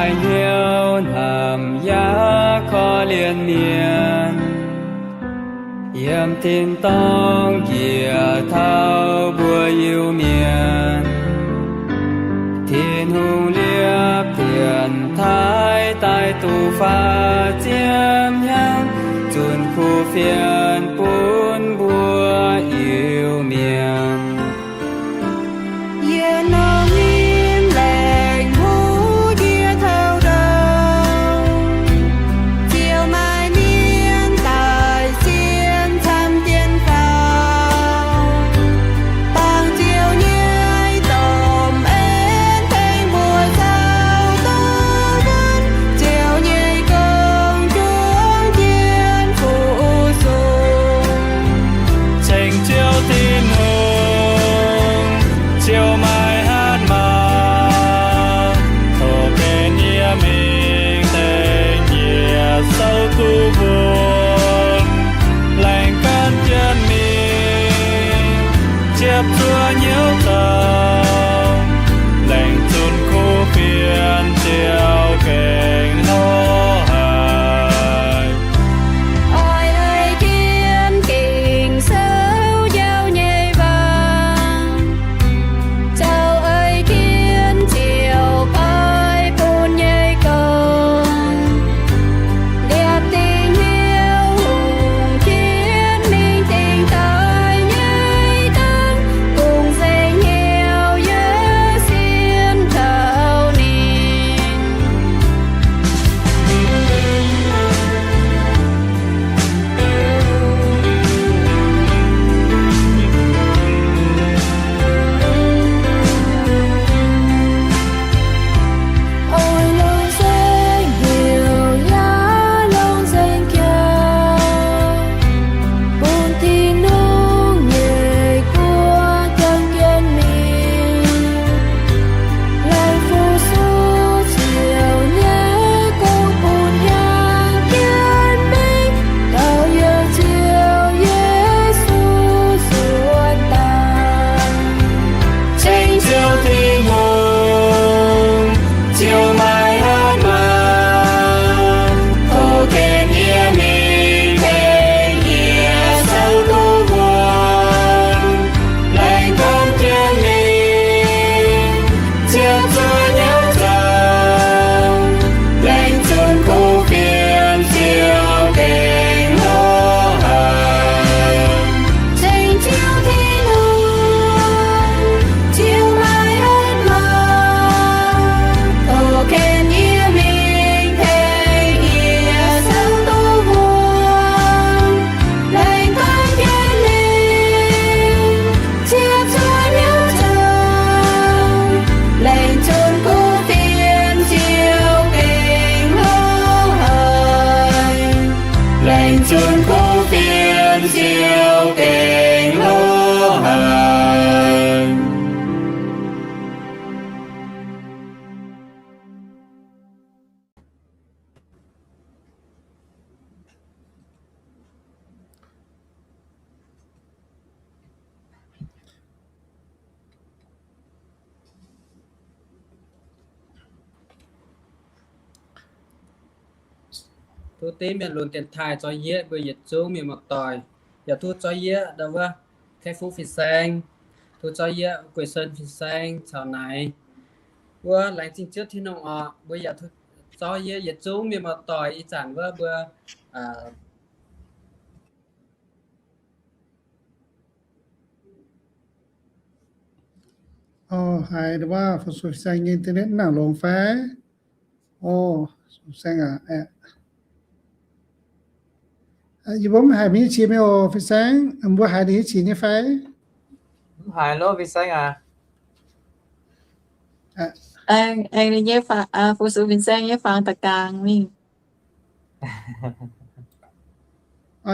Hnyouv hnamv yaac korv-lienh mienh, yiem tin-dorngh njiec taux mbuo Iu-Mienh. Tin-Hungh liepc dienx taaih daaih duqv faah ziepc hnyangx, zunc kuv fienx bun mbuo Iu-Mienh. Yie nor mingh laengz hnyouv ndie taux ndau, ziouc maaih mienh daaih sienx camv dien faaux. Bangc Ziouv nyei domh en tengx mbuo zaux duqv wuonv, Ziouv nyei gong juangc jienv fu-sux. Ceng Ziouv Tin-Hungh, Ziouv maiv hatc maaz, tov gaengh yie mingh tengx yie souv duqv wuonv, laengz gan jienv mingh, ziepc zuoqv hnyouv zoux, laengz zunc kuv fienx Ziouv gengh hlo haic. Oix ei jienv Ging-Sou njaaux nyei waac, zoux ei jienv Ziouv oix bun nyei gong. Liepc dingc hnyouv hungh jienv mingh dingc daaih nyei dangh, bungx nzengc hnyouv yie sienx taux ninh. Oix longc nzengc hnyouv yaac longc nzengc jaax, bun Tin-Hungh nyei guoqv jangx jienv mingh. Laengz fu-sux Ziouv nyei gong bun hiaangx jienv mingh, taux yie Ziouv Yesu suonx daaih. Ceng Ziouv Tin-Hungh, Ziouv maiv hatc maaz, tov gaengh yie mingh tengx yie souv duqv wuonv, laengz gan jienv mingh, ziepc zuoqv hnyouv zoux, laengz zunc kuv fienx Ziouv gengh hlo haic. Ceng Ziouv Tin-Hungh, Ziouv maiv hatc maaz, tov gaengh yie mingh tengx yie souv duqv wuonv, laengz gan jienv mingh, ziepc zuoqv hnyouv zoux, laengz zunc kuv fienx Ziouv gengh hlo haic. Laengz zunc kuv fienx Ziouv gengh hlo haic. Tov dengv mienh lunx dienx taaih zorqv yieqv mbuo yietc zungv mienh muoz-doic, yaac tov zorqv yieqv ndau wuov Kei Fu fin-saeng, tov zorqv yieqv Guei Sen fin-saeng caux naaic wuov. Laengz zingh Ziouv Tin-Hungh oc. Mbuo yaac tov zorqv yieqv yietc zungv mienh muoz-doic ih zanc wuov mbuo Haiz ndau wuov Fu-Sux fin-saeng nyei internet mv nangc longx fai? O, Fu-Sux fin-saeng aac, yie mbuo mv haiz mingh nyei qiex mingh oc, fin-saeng. Mbuo haiz ninh nyei qiex nyei fai? Mv haiz lov, fin-saeng aac. Aengx ninh nyei, Fu-Sux fin-saeng nyei fangx da'gaangc mingh.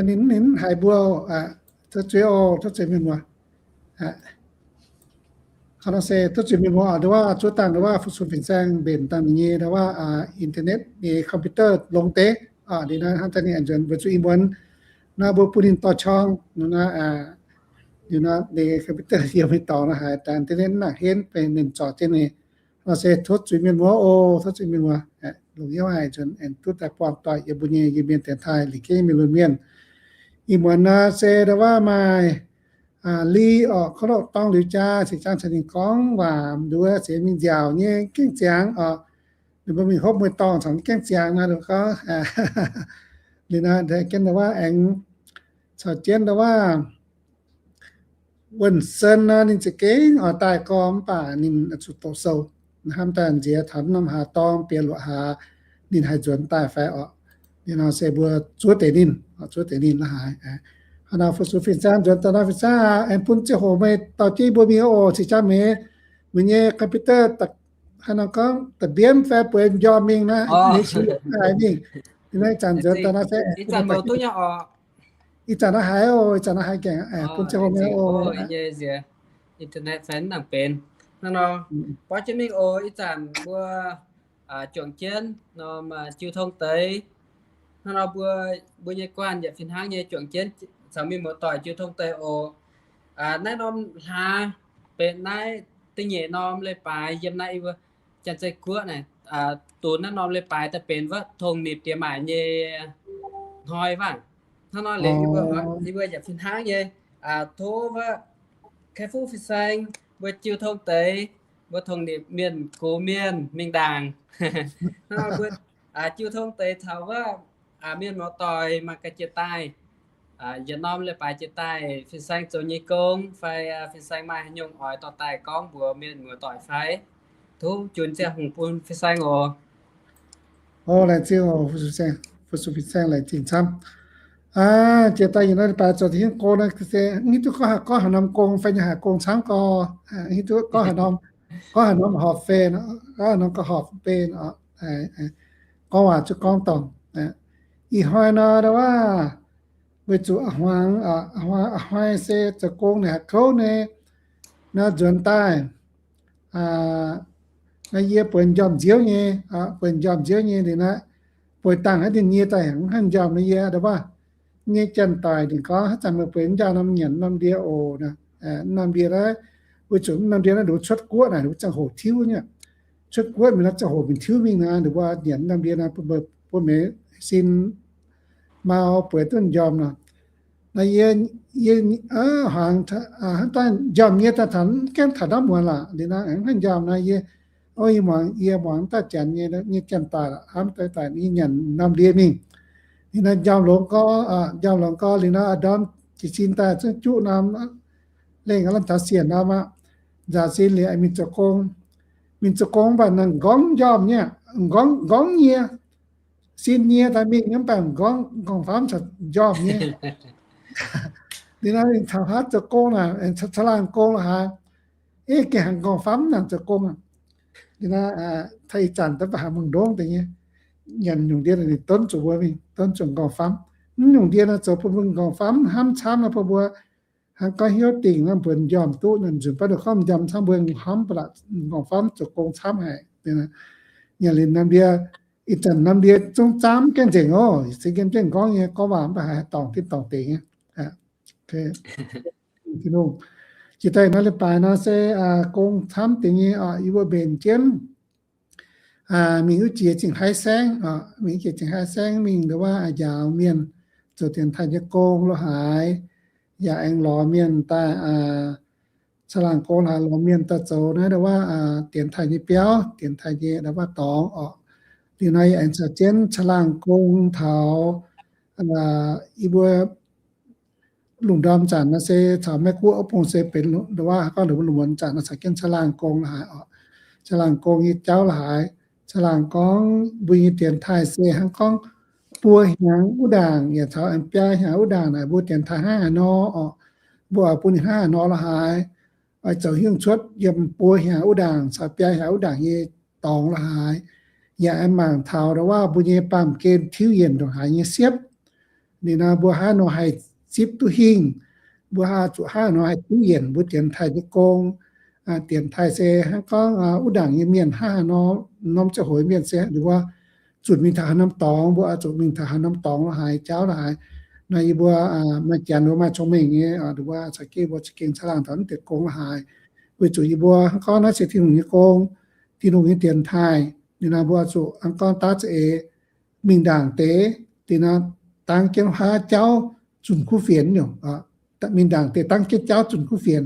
Ninh, ninh mv haiz mbuo. Tov zuiz oc, tov zuiz mienh muoz. Nor se tov zuiz mienh muoz oc, ndau wuov zuov dangh ndau wuov Fu-Sux fin-saeng mbenc dangh ninh nyei ndau wuov internet nyei computer longx deix. Liuz nor hnangv daaih ninh nzuonx weic zuqc ih muonz nor mbuo bun ninh dorh qorng, liuz nor ninh computer yiem mingh dorngx nor haiz daaih internet mv nangc henv, benx ninh zorc jienv ninh. Nor se tov zuiz mienh muoz oc, tov zuiz mienh muoz. Longc hnyouv haic nzunc aengx duqv daaih buangh doic yiem mbuo nyei Iu-Mienh dienx taaih liuz jienv mienh lunx mienh. Ih muonz nor se ndau wuov maaih li orqc, kouv loqc dorng liuz jaa, se jangx caux ninh gorngv waac nduov se mingh nziaauc nyei gaengh ziangx orqc. Ninh mbuo mingh hopv mueiz dorngh caux gaengh ziangx nor, ninh gorngv liuz nor, jienv ndau wuov aengx caux jienv ndau wuov Wuonh Sen nor, ninh za'gengh oix daaih gorngv mv baac ninh zuqc doqc sou, hnamv daaih nziex taux norm hlaax dorngx, bieqc luoqc hlaax, ninh haih nzuonx daaih fai orqc. Ninh nor se mbuo zuov deix ninh, zuov deix ninh la'haaix. Hnangv nor fu-sux Fin-Saeng nzuonx daaih nor, Fin-Saeng aah, aengx bun ziangh hoc meih dorh jienv mbuo mingh oc, cingx jangx meih, meih nyei computer hnangv nor gorngv da'bienv fai bueix m'njormh mingh naaiv, meih cingx haaix mingh. Ninh naaiv zanc nzuonx daaih nor se ih zanc nor haiz oc, ih zanc nor haiz gaengh bun ziangh hoc meih oc. Internet fai nangc benx. Hnangv nor, borqv jienv mingh oc. Ih zanc mbuo juangc jienv norm jiu tong deix. Hnangv nor mbuo, mbuo nyei guanh yaac fih hnangv nyei juangc jienv caux mienh muoz-doic jiu tong deix oc. Naaiv norm hlaax benx naaiv da'nyeic norm leiz-baaix yiem naaiv yie mbuo Janx-Zei Guoqv naaic, dunx naaiv norm leiz-baaix daaih benx wuov tongx nipc diex maaic nyei hnoi waac. Hnangv nor liuz yie mbuo, yie mbuo yaac fih hnangv nyei tov wuov Kai Fuqv Fin-Saeng mbuo jiu tong deix, mbuo tongx nipc mienh gox mienh mingh ndaangc. Hnangv nor mbuo jiu tong deix taux wuov mienh muoz-doic mangc gaax jiex daaih, yietc norm leiz-baaix jiex daaih Fin-Saeng zoux nyei gong fai Fin-Saeng maaih haaix nyungc oix dorh daaih gorngv mbuox mienh muoz-doic fai? Tov junc ziangh hoc bun Fin-Saeng oc. Laengz zingh oc, fu-sux Fin-Saeng laengz zingh camv. Jiex daaih yietc norm leiz-baaix zoux hiuv gong nor se mv hiuv duqv gorngv haaix, gorngv haaix norm gong fai nyei haaix gong camv gorx. Mv hiuv duqv gorngv haaix norm, gorngv haaix norm horpc fei, gorngv haaix norm gauh horpc fei. Gorngv waac zuqc gorngv dorngc. Ih hnoi nor ndau wuov weic zuqc a'hmuangx, a'hnoi se zoux gong naaic haaix kouv nyei, naaiv nzuonx daaih naaiv yie bueix m'njormh nziouv nyei, bueix m'njormh nziouv nyei liuz naaiv, bueix dangh haiv ninh nyie daaih haic, m'njormh naaiv yie ndau wuov nyei janx-doic ninh gorngv, haaix zanc meih bueix m'njormh norm nyanc norm ndie oc. Norm ndie naaiv, weic zuqc norm ndie naaiv nduqc cuotv guoqv naaic, nduqc ziangh hoc tiuv nyei. Cuotv guoqv mingh naaiv ziangh hoc mingh tiuv mingh naaiv, nduqc mbuo nyanc norm ndie naaiv, bun meih sin mau bueix duqv m'njormh nor. Naaiv yie, yie hmuangx hnangv daaih m'njormh nyie daaih taux, mv gaengh taux ndortv muonz lorqc. Liuz naaiv m'njormh naaiv yie, o, yie muangx, yie muangx daaih janx nyei, nyei janx-doic lorqc, hnamv daaih daaih yie nyanc norm ndie mingh. Liuz naaiv m'njormh longx gorx, m'njormh longx gorx liuz naaiv ndorm jiez sin daaih zungv juqv norm, lengh aav lamh taux siec norm aqv. Nzaaux sin liuz mingh zoux gong. Mingh zoux gong mv baac naaiv m'nqorngv m'njormh nyei, m'nqorngv, m'nqorngv nyie. Sin nyie daaih mingh nyei mv baac m'nqorngv, m'nqorngv famv caux m'njormh nyei. Liuz naaiv mingh taux haaix zoux gong naaic, caangh laangh gong la'haaix, eh, gengh haiz m'nqorngv famv nangc zoux gong aqv. Liuz naaiv taux ih zanc daaih mv baac haiz mangc ndongv deix nyei. Nyanc nyungc ndie ninh donv zuqc mbuo mingh, donv zuqc m'nqorngv famv. Mv nyungc ndie naaiv zoux bun mbuo m'nqorngv famv hnamv camv nor, bun mbuo hnangv gorngv hnyouv dingc nor, mbuo m'njormh duqv nor, nzunc baav ninh gorngv m'njormh camv mbuo hnamv ba'laqc, m'nqorngv famv zoux gong camv haic. Nyanc liuz norm ndie, ih zanc norm ndie zungv zaamv gaengh nzengc oc. Se nqemh jienv m'nqorngv nyei, gorngv waac mv baac haiz dorngc diqv dorngc deix nyei. Jiex daaih naaiv leiz-baaix nor se gong camv deix nyei oc. Yie mbuo mbenc jienv mingh wuov jiex Zingh Haiv Saengv, mingh wuov jiex Zingh Haiv Saengv mingh ndau wuov njaaux mienh zoux dienx taaih nyei gong lo haaix, yaac aengx lorz mienh daaih caangh laangh gong lo haaix, lorz mienh daaih zoux naaiv ndau wuov dienx taaih nyei biauv, dienx taaih nyei ndau wuov dorngx oc. Liuz nor yie aengx caux jienv caangh laangh gong taux yie mbuo lungh ndorm zanc nor se caux Meiv Guoqv wuov bung se benx ndau wuov gorngv lungh muonz zanc nor caux jienv caangh laangh gong lo haaix oc. Caangh laangh gong nyei jauv lo haaix, caangh laangh gorngv mbuo nyei dienx taaih se hnangv gorngv buo hnyangx wuov ndaangc yaac caux aengx biaa hnyangx wuov ndaangc naaic mbuo dienx taaih hnangv haaix nor oc. Mbuo oix bun ninh hnangv haaix nor lo haaix, oix zoux hingh cuotv yiem buo hnyangx wuov ndaangc caux biaa hnyangx wuov ndaangc nyei dorngx lo haaix, yaac aengx mangc taux ndau wuov mbuo nyei baamh gen tiuv yienc ndongc haaix nyei siepv. Ninh nor mbuo hnangv nor haih zipv duqv hingh, mbuo hnangv zuqc hnangv nor haih tiuv yienc mbuo dienx taaih nyei gong. Dienx taaih se hnangv gorngv wuov ndaangc nyei mienh hnangv haaix nor, norm ziangh hoc mienh se ninh mbuo zuqc mingh taux haaix norm dorngx, mbuo oix zuqc mingh taux haaix norm dorngx lo haaix, jauv lo haaix. Nor yie mbuo maaih janx mbuo maaih cong-mengh nyei, ninh mbuo caux jienv mbuo za'gengh caangh laangh taux naaiv deix gong lo haaix. Weic zuqc yie mbuo hnangv gorngv naaiv se Tin-Hungh nyei gong. Tin-Hungh nyei dienx taaih. Ninh naaic mbuo zuqc aengx gorngv daav za'eix mingh ndaangc deix, da'naaiv dangv jienv huaav jauv zunc kuv fienx nyungc. Mingh ndaangc deix dangv jienv jauv zunc kuv fienx.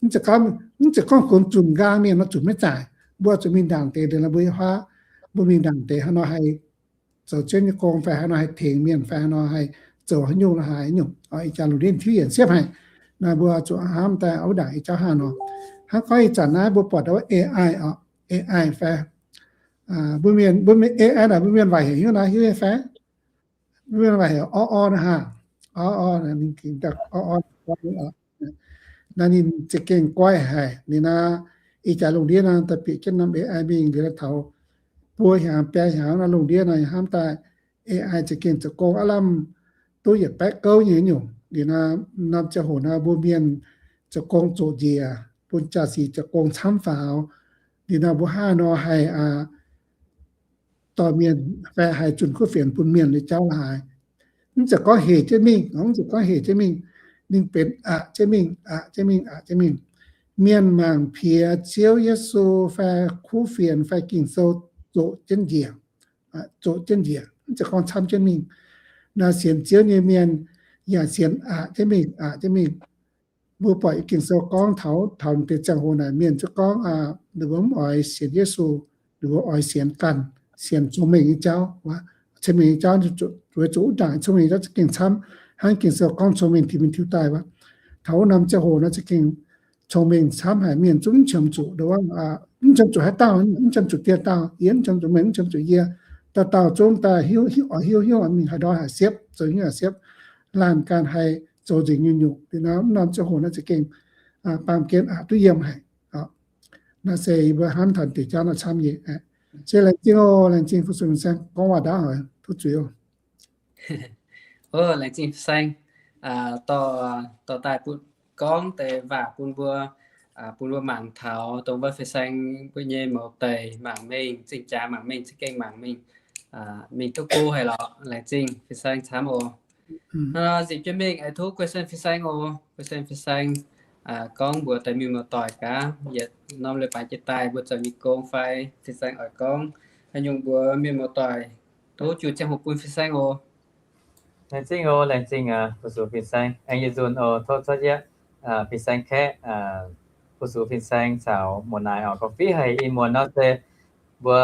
Mv zeiz gorngv, mv zeiz gorngv gunv zunc nqaang mienh nor zunc maiv zaaic. Mbuo zuqc mingh ndaangc deix, da'naaiv mbuo nyei huaav, mbuo mingh ndaangc deix haaix nor haih zoux jienv nyei gong fai haaix nor haih tengx mienh fai haaix nor haih zoux haaix nyungc la'haaix nyungc. Ih jaax lungh ndiev tiuv yienc siepv haic. Naaiv mbuo zuqc hnamv daaih wuov ndaangc ih jauv hnangv nor. Hnangv gorngv ih zanc naaiv mbuo buatc wuov A I oc, A I fai mbuo mienh, mbuo mienh A I naaic mbuo mienh waaic heuc hnyouv naaiv hiuv nyei fai? Mbuo mienh waaic heuc orv orv naaiv haah? Orv orv, ninh gengh orv orv. Naaiv ninh za'gengh goiv haic. Ninh naaiv ih jaax lungh ndiev naaiv daaih bieqc jienv norm A I mingh liuz naaiv taux buo hnyangx biaa hnyangx naaiv lungh ndiev naaiv hnamv daaih A I za'gengh zoux gong aav lamh duqv yietc baeqv gouv nyei nyungc. Liuz naaiv norm ziangh hoc naaiv mbuo mienh zoux gong zoqc njiec, bun jaa-sic zoux gong camv faaux. Liuz naaiv mbuo hnangv nor haih dorh mienh fai haih zunc kuv fienx bun mienh nyei jauv la'haaix. Mv zeiz gorngv hec jienv mingh, mv zeiz gorngv hec jienv mingh. Ninh benx aqc jienv mingh, aqc jienv mingh, aqc jienv mingh. Mienh mangc piex Ziouv Yesu fai kuv fienx fai Ging-Sou zoqc jienv njiec, zoqc jienv njiec, mv zeiz gorngv camv jienv mingh. Naaiv sienx Ziouv nyei mienh yaac sienx aqc jienv mingh, aqc jienv mingh. Mbuo buatc Ging-Sou gorngv taux, taux deix ziangh hoc naaic mienh zungv gorngv, ninh mbuo mv oix sienx Yesu, ninh mbuo oix sienx ganh, sienx cong-mengh nyei jauv. Cong-mengh nyei jauv, weic zuqc wuov ndaangc cong-mengh nyei jauv za'gengh camv, hnangv Ging-Sou gorngv cong-mengh tingx mingh tiuv daaih wuov. Taux wuov norm ziangh hoc naaiv za'gengh cong-mengh camv haic, mienh zungv mv qiemx zuqc, mv qiemx zuqc haaix dauh, mv qiemx zuqc dieh dauh, yie mv qiemx zuqc meih, mv qiemx zuqc yie. Dauh dauh zungv daaih hiuv, hiuv, hiuv, hiuv mingh haaix ndau haaix siepv, zoux hnyouv haaix siepv, laanh ganh haih zoux nzengc nyungc-nyungc. Liuz naaiv norm ziangh hoc naaiv za'gengh baamh gen aqc duqv yiem haic. Naaiv se yie mbuo hnamv taux deix jauv naaiv camv nyei. Se laengz zingh oc, laengz zingh Fu-sux Fin-Saeng gorngv waac ndaauv haic, tov zuiz oc. Laengz zingh Fin-Saeng dorh daaih bun gorngv deix waac bun mbuo, bun mbuo mangc taux dongh wuov Fin-Saeng mbuo nyei mouz deic mangc mingh, zingh jaax mangc mingh, za'gengh mangc mingh, mingh duqv go haic lorqc. Laengz zingh Fin-Saeng camv oc. Nzipc jienv mingh aengx tov question Fin-Saeng oc. Question Fin-Saeng gorngv mbuox deix mienh muoz-doic gaax, yietc norm leiz-baaix jiex daaih mbuo zoux nyei gong fai Fin-Saeng oix gorngv haaix nyungc mbuox mienh muoz-doic, tov juix ziangh hoc bun Fin-Saeng oc. Laengz zingh oc, laengz zingh Fu-sux Fin-Saeng. Aengx yietc nzunc oc, tov cuotv yietv Fin-Saeng kaeqv, Fu-sux Fin-Saeng caux muoz-naaic oc. Gorngv fiev haic ih muonz nor se mbuo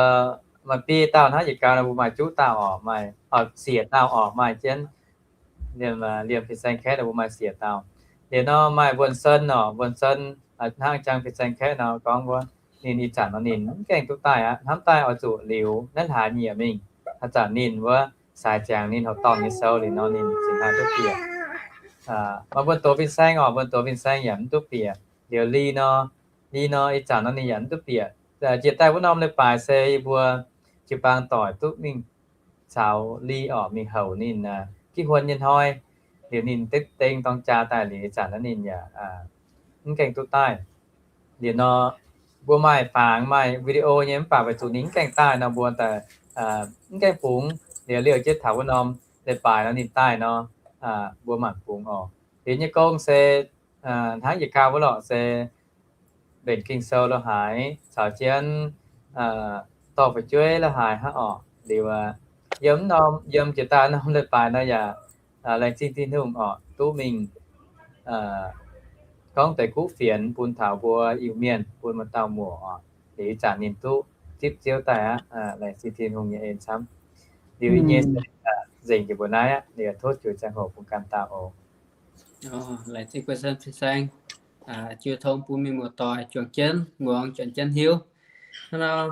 maaih biei dauh hnangv yietc gau nor mbuo maaih juqv dauh oc, maaih siec dauh oc, maaih jienv liemh, liemh Fin-Saeng kaeqv nor mbuo maaih siec dauh. Liuz nor maaih Wuonh Sen oc, Wuonh Sen hnangv jang Fin-Saeng kaeqv nor gorngv wuov, ninh ih zanc nor ninh mv gaengh duqv daaih aqv, hnamv daaih oix zuqc liuz naaiv hlaax nyieqc mingh. Haaix zanc ninh wuov saaix ziangx ninh houx dorngh nyei sou liuz nor ninh cingx haih duqv bieqc. Maaih mbuo dox Fin-Saeng oc, mbuo dox Fin-Saeng yaac mv duqv bieqc. Liuz Li nor, Li nor ih zanc nor ninh yaac mv duqv bieqc. Njiec daaih wuov norm leiz-baaix se yie mbuo jiu-baang doic duqv mingh caux Li oc mingh houc ninh gitv huon nyei hnoi. Liuz ninh dengv dorng jaa daaih liuz ih zanc nor ninh yaac mv gaengh duqv daaih. Liuz nor mbuo maaih fangx maaih video nyei mv baac weic zuqc ninh mv gaengh daaih nor mbuo daaih mv gaengh bungx. Liuz liouh jienv taux wuov norm leiz-baaix nor ninh daaih nor mbuo mangc bungx oc. Liuz nyei gong se hnangv yietc gau wuov lorqc se mbenc Ging-Sou lo haaix caux jienv dorh fu'jueiv lo haaix hnangv oc. Liuz yiem norm, yiem jiex daaih norm leiz-baaix nor yaac laengz zingh Tin-Hungh oc, duqv mingh gorngv deix kuv fienx bun taux mbuo Iu-Mienh bun maaih dauh muoc oc. Liuz ih zanc ninh duqv zipv Ziouv daaih aqv. Laengz zingh Tin-Hungh nyei en camv. Liuz yie nyei nzengc jiex mbuo naaiv aqv. Liuz tov juix ziangh hoc bun ganh dauh oc. Laengz zingh Fin-Saeng jiu tong bun mienh muoz-doic juangc jienv muangx, juangc jienv hiuv. Hnangv nor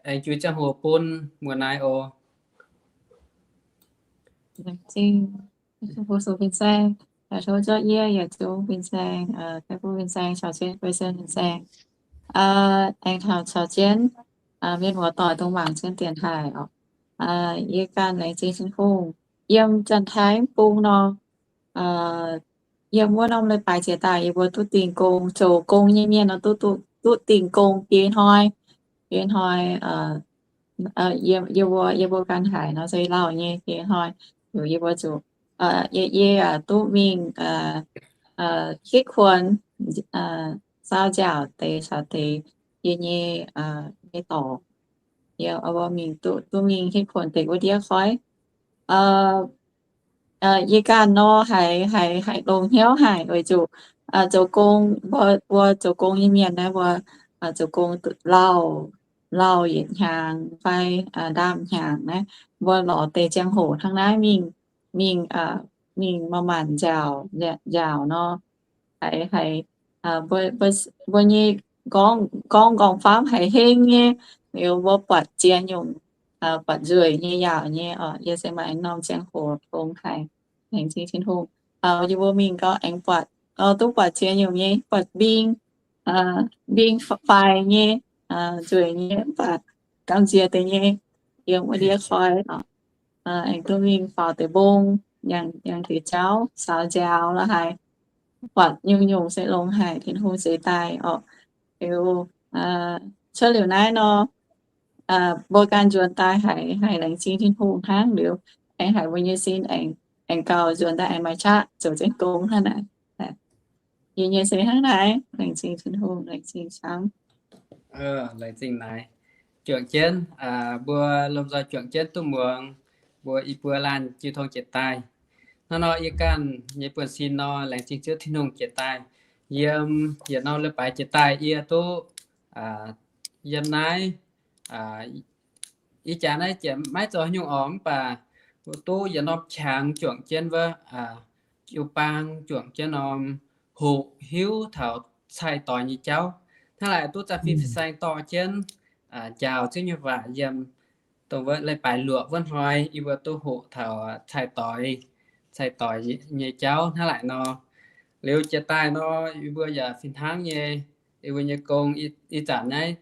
aengx juix ziangh hoc bun muoz-naaic oc. Laengz zingh Fu-sux Fin-Saeng, tov zorqv yie yietc zungv Fin-Saeng, Fin-Saeng caux jienv Fin-Saeng, aengx taux caux jienv mienh muoz-doic dongh mangc jienv dienx taaih oc. Yie ganh laengz zingh Tin-Hungh. Yiem Janx-Taiv bung nor, yiem wuov norm leiz-baaix jiex daaih yie mbuo duqv dingh gong, zoux gong nyei mienh nor duqv dingh gong biei hnoi. Biei hnoi yie mbuo, yie mbuo ganh haic nor se lauh nyei biei hnoi. Yie mbuo zuqc, yie, yie duqv mingh hitv kuonx saau nziaauc deix caux deix yie nyei nyei dorngx. Yie mbuo mingh duqv, duqv mingh hitv kuonx deix wuov ndiev koi. Yie ganh nor haiz, haiz, haiz longx hnyouv haic weic zuqc zoux gong, mbuo, mbuo zoux gong nyei mienh naaiv mbuo zoux gong lauh, lauh yietc hnyangx fai ndaamv-hnyangx naaiv, mbuo lorz deix ziangh hoc hnangv naaiv mingh, mingh, mingh manc-manc nziaauc, nziaauc nor. Haiz, haiz mbuo nyei gorngv, gorngv nqorngv-famv haiz heng nyei, liuz mbuo buatc ziex nyungc, buatc nzueic nyei yaauc nyei oc. Yie se maaih norm ziangh hoc longx haic, laengz zingh Tin-Hungh. Yie mbuo mingh gau aengx buatc, duqv buatc ziex nyungc nyei, buatc mbing, mbing faix nyei, nzueic nyei, mv baac gamh nziex deix nyei, yiem wuov ndiev koi oc. Aengx duqv mingh faaux deix mbong, yangh, yangh deix jauv, saaux nziaaux la'haic, buatc nyungc-nyungc se longx haic, Tin-Hungh zeix daaih oc. Liuz cuotv liuz naaiv nor, mbuo ganh nzuonx daaih haiz, haiz laengz zingh Tin-Hungh hnangv. Liuz aengx haiz mbuo nyei sin aengx, aengx gauh nzuonx daaih aengx maaih qaqv zoux jienv gong hnangv naaic. Yie nyei se hnangv naaic, laengz zingh Tin-Hungh, laengz zingh camv. Laengz zingh naaic. Juangc jienv, mbuo lomh nzoih juangc jienv duqv muangx mbuo i buo laanh jiu tong jiex daaih. Hnangv nor yie ganh nyei buonv-sin nor, laengz zingh Ziouv Tin-Hungh jiex daaih. Yiem yietc norm leiz-baaix jiex daaih yie duqv yiem naaiv, ih jaax naaiv jiex maiv zoux haaix nyungc oc, mv baac duqv yietc norm qangx juangc jienv wuov jiu-baang, juangc jienv norm hoqc hiuv taux cai-doix nyei jauv. Hnangv naaic duqv za'fin fin-saeng dorh jienv njaaux Ziouv nyei waac yiem dongh wuov leiz-baaix luoqc wuov hnoi, yie mbuo duqv hoqc taux cai-doix, cai-doix nyei jauv hnangv naaic nor. Liuz jiex daaih nor, yie mbuo yaac fih hnangv nyei, yie mbuo nyei gong ih zanc naaiv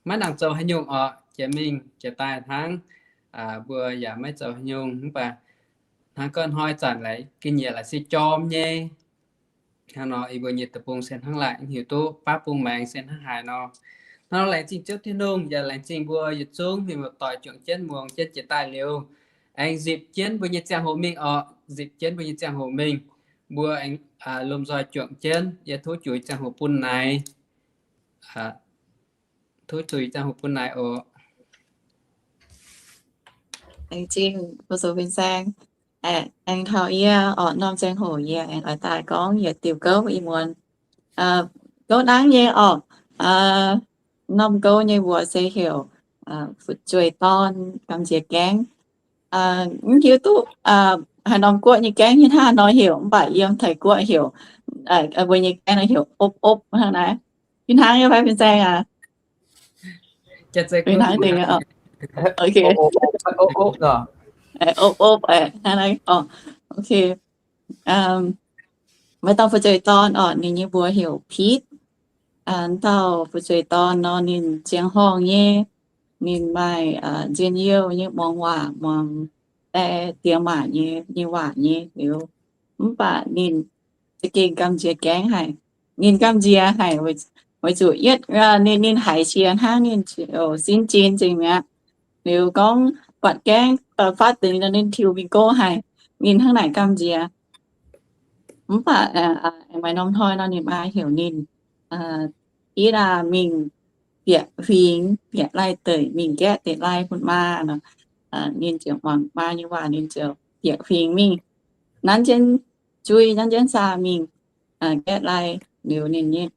maiv nangc zoux haaix nyungc oc. Jiex mingh jiex daaih hnangv, mbuo yaac maiv zoux haaix nyungc, mv baac hnangv ga'hnoi zanc laaix ga'nyiec laaix se jorm nyei. Hnangv nor yie mbuo nyei deic-bung se hnangv naaic, hiuv duqv baav bung maengx se hnangv haaix nor. Hnangv nor laengz zingh Ziouv Tin-Hungh, yaac laengz zingh mbuo yietc zungv mienh muoz-doic juangc jienv muangx jienv jiex daaih liuz, aengx nzipc jienv mbuo nyei ziangh hoc mingh oc. Nzipc jienv mbuo nyei ziangh hoc mingh, mbuo aengx lomh nzoih juangc jienv. Yie tov zuiz ziangh hoc bun naaic. Tov zuiz ziangh hoc bun naaic oc. Laengz zingh mbuo zoux fin-saeng. Aengx taux yie oc, norm ziangh hoc yie aengx oix daaih gorngv yietc diuc gouv ih muonz. Gouv nangv nyei oc. Norm gouv nyei mbuox se heuc fu'jueiv dorn gamh nziex gaengv. Mv hiuv duqv haaix norm guoqv nyei gaengv hiuv hnangv nor heuc, mv baac yiem Taiv-Guoqv heuc, mbuo nyei gaengv nor heuc opv opv hnangv naaiv. Fih hnangv nyei fai fin-saeng aac? Fih hnangv deix. Opv opv, hnangv naaiv. Ok. Maaih dauh fu'jueiv dorn oc, ninh nyei mbuox heuc Pitv. Dauh fu'jueiv dorn nor ninh ziangh horngh nyei, ninh maaih njien-youh nyei muangx waac, muangx die, diex maac nyei, nyei waac nyei liuz, mv baac ninh za'gengh gamh nziex gaengv haic. Ninh gamh nziex haic weic zuqc yietv ninh, ninh haiz qiex hnangv, ninh sin jin nzengc mi'aqv. Liuz gorngv buatc gaengv faatv deix ninh tiux mingh go haic. Ninh hnangv naaic gamh nziex. Mv baac maaih norm hnoi nor ninh maa heuc ninh, Pitv aah, mingh bieqc huingx, bieqc lai-deic, mingh gaeqv deix lai bun maa. Ninh ziouc muangx maa nyei waac, ninh ziouc bieqc huingx mingh, nanv jienv jui, nanv jienv saa mingh gaeqv lai. Liuz ninh nyei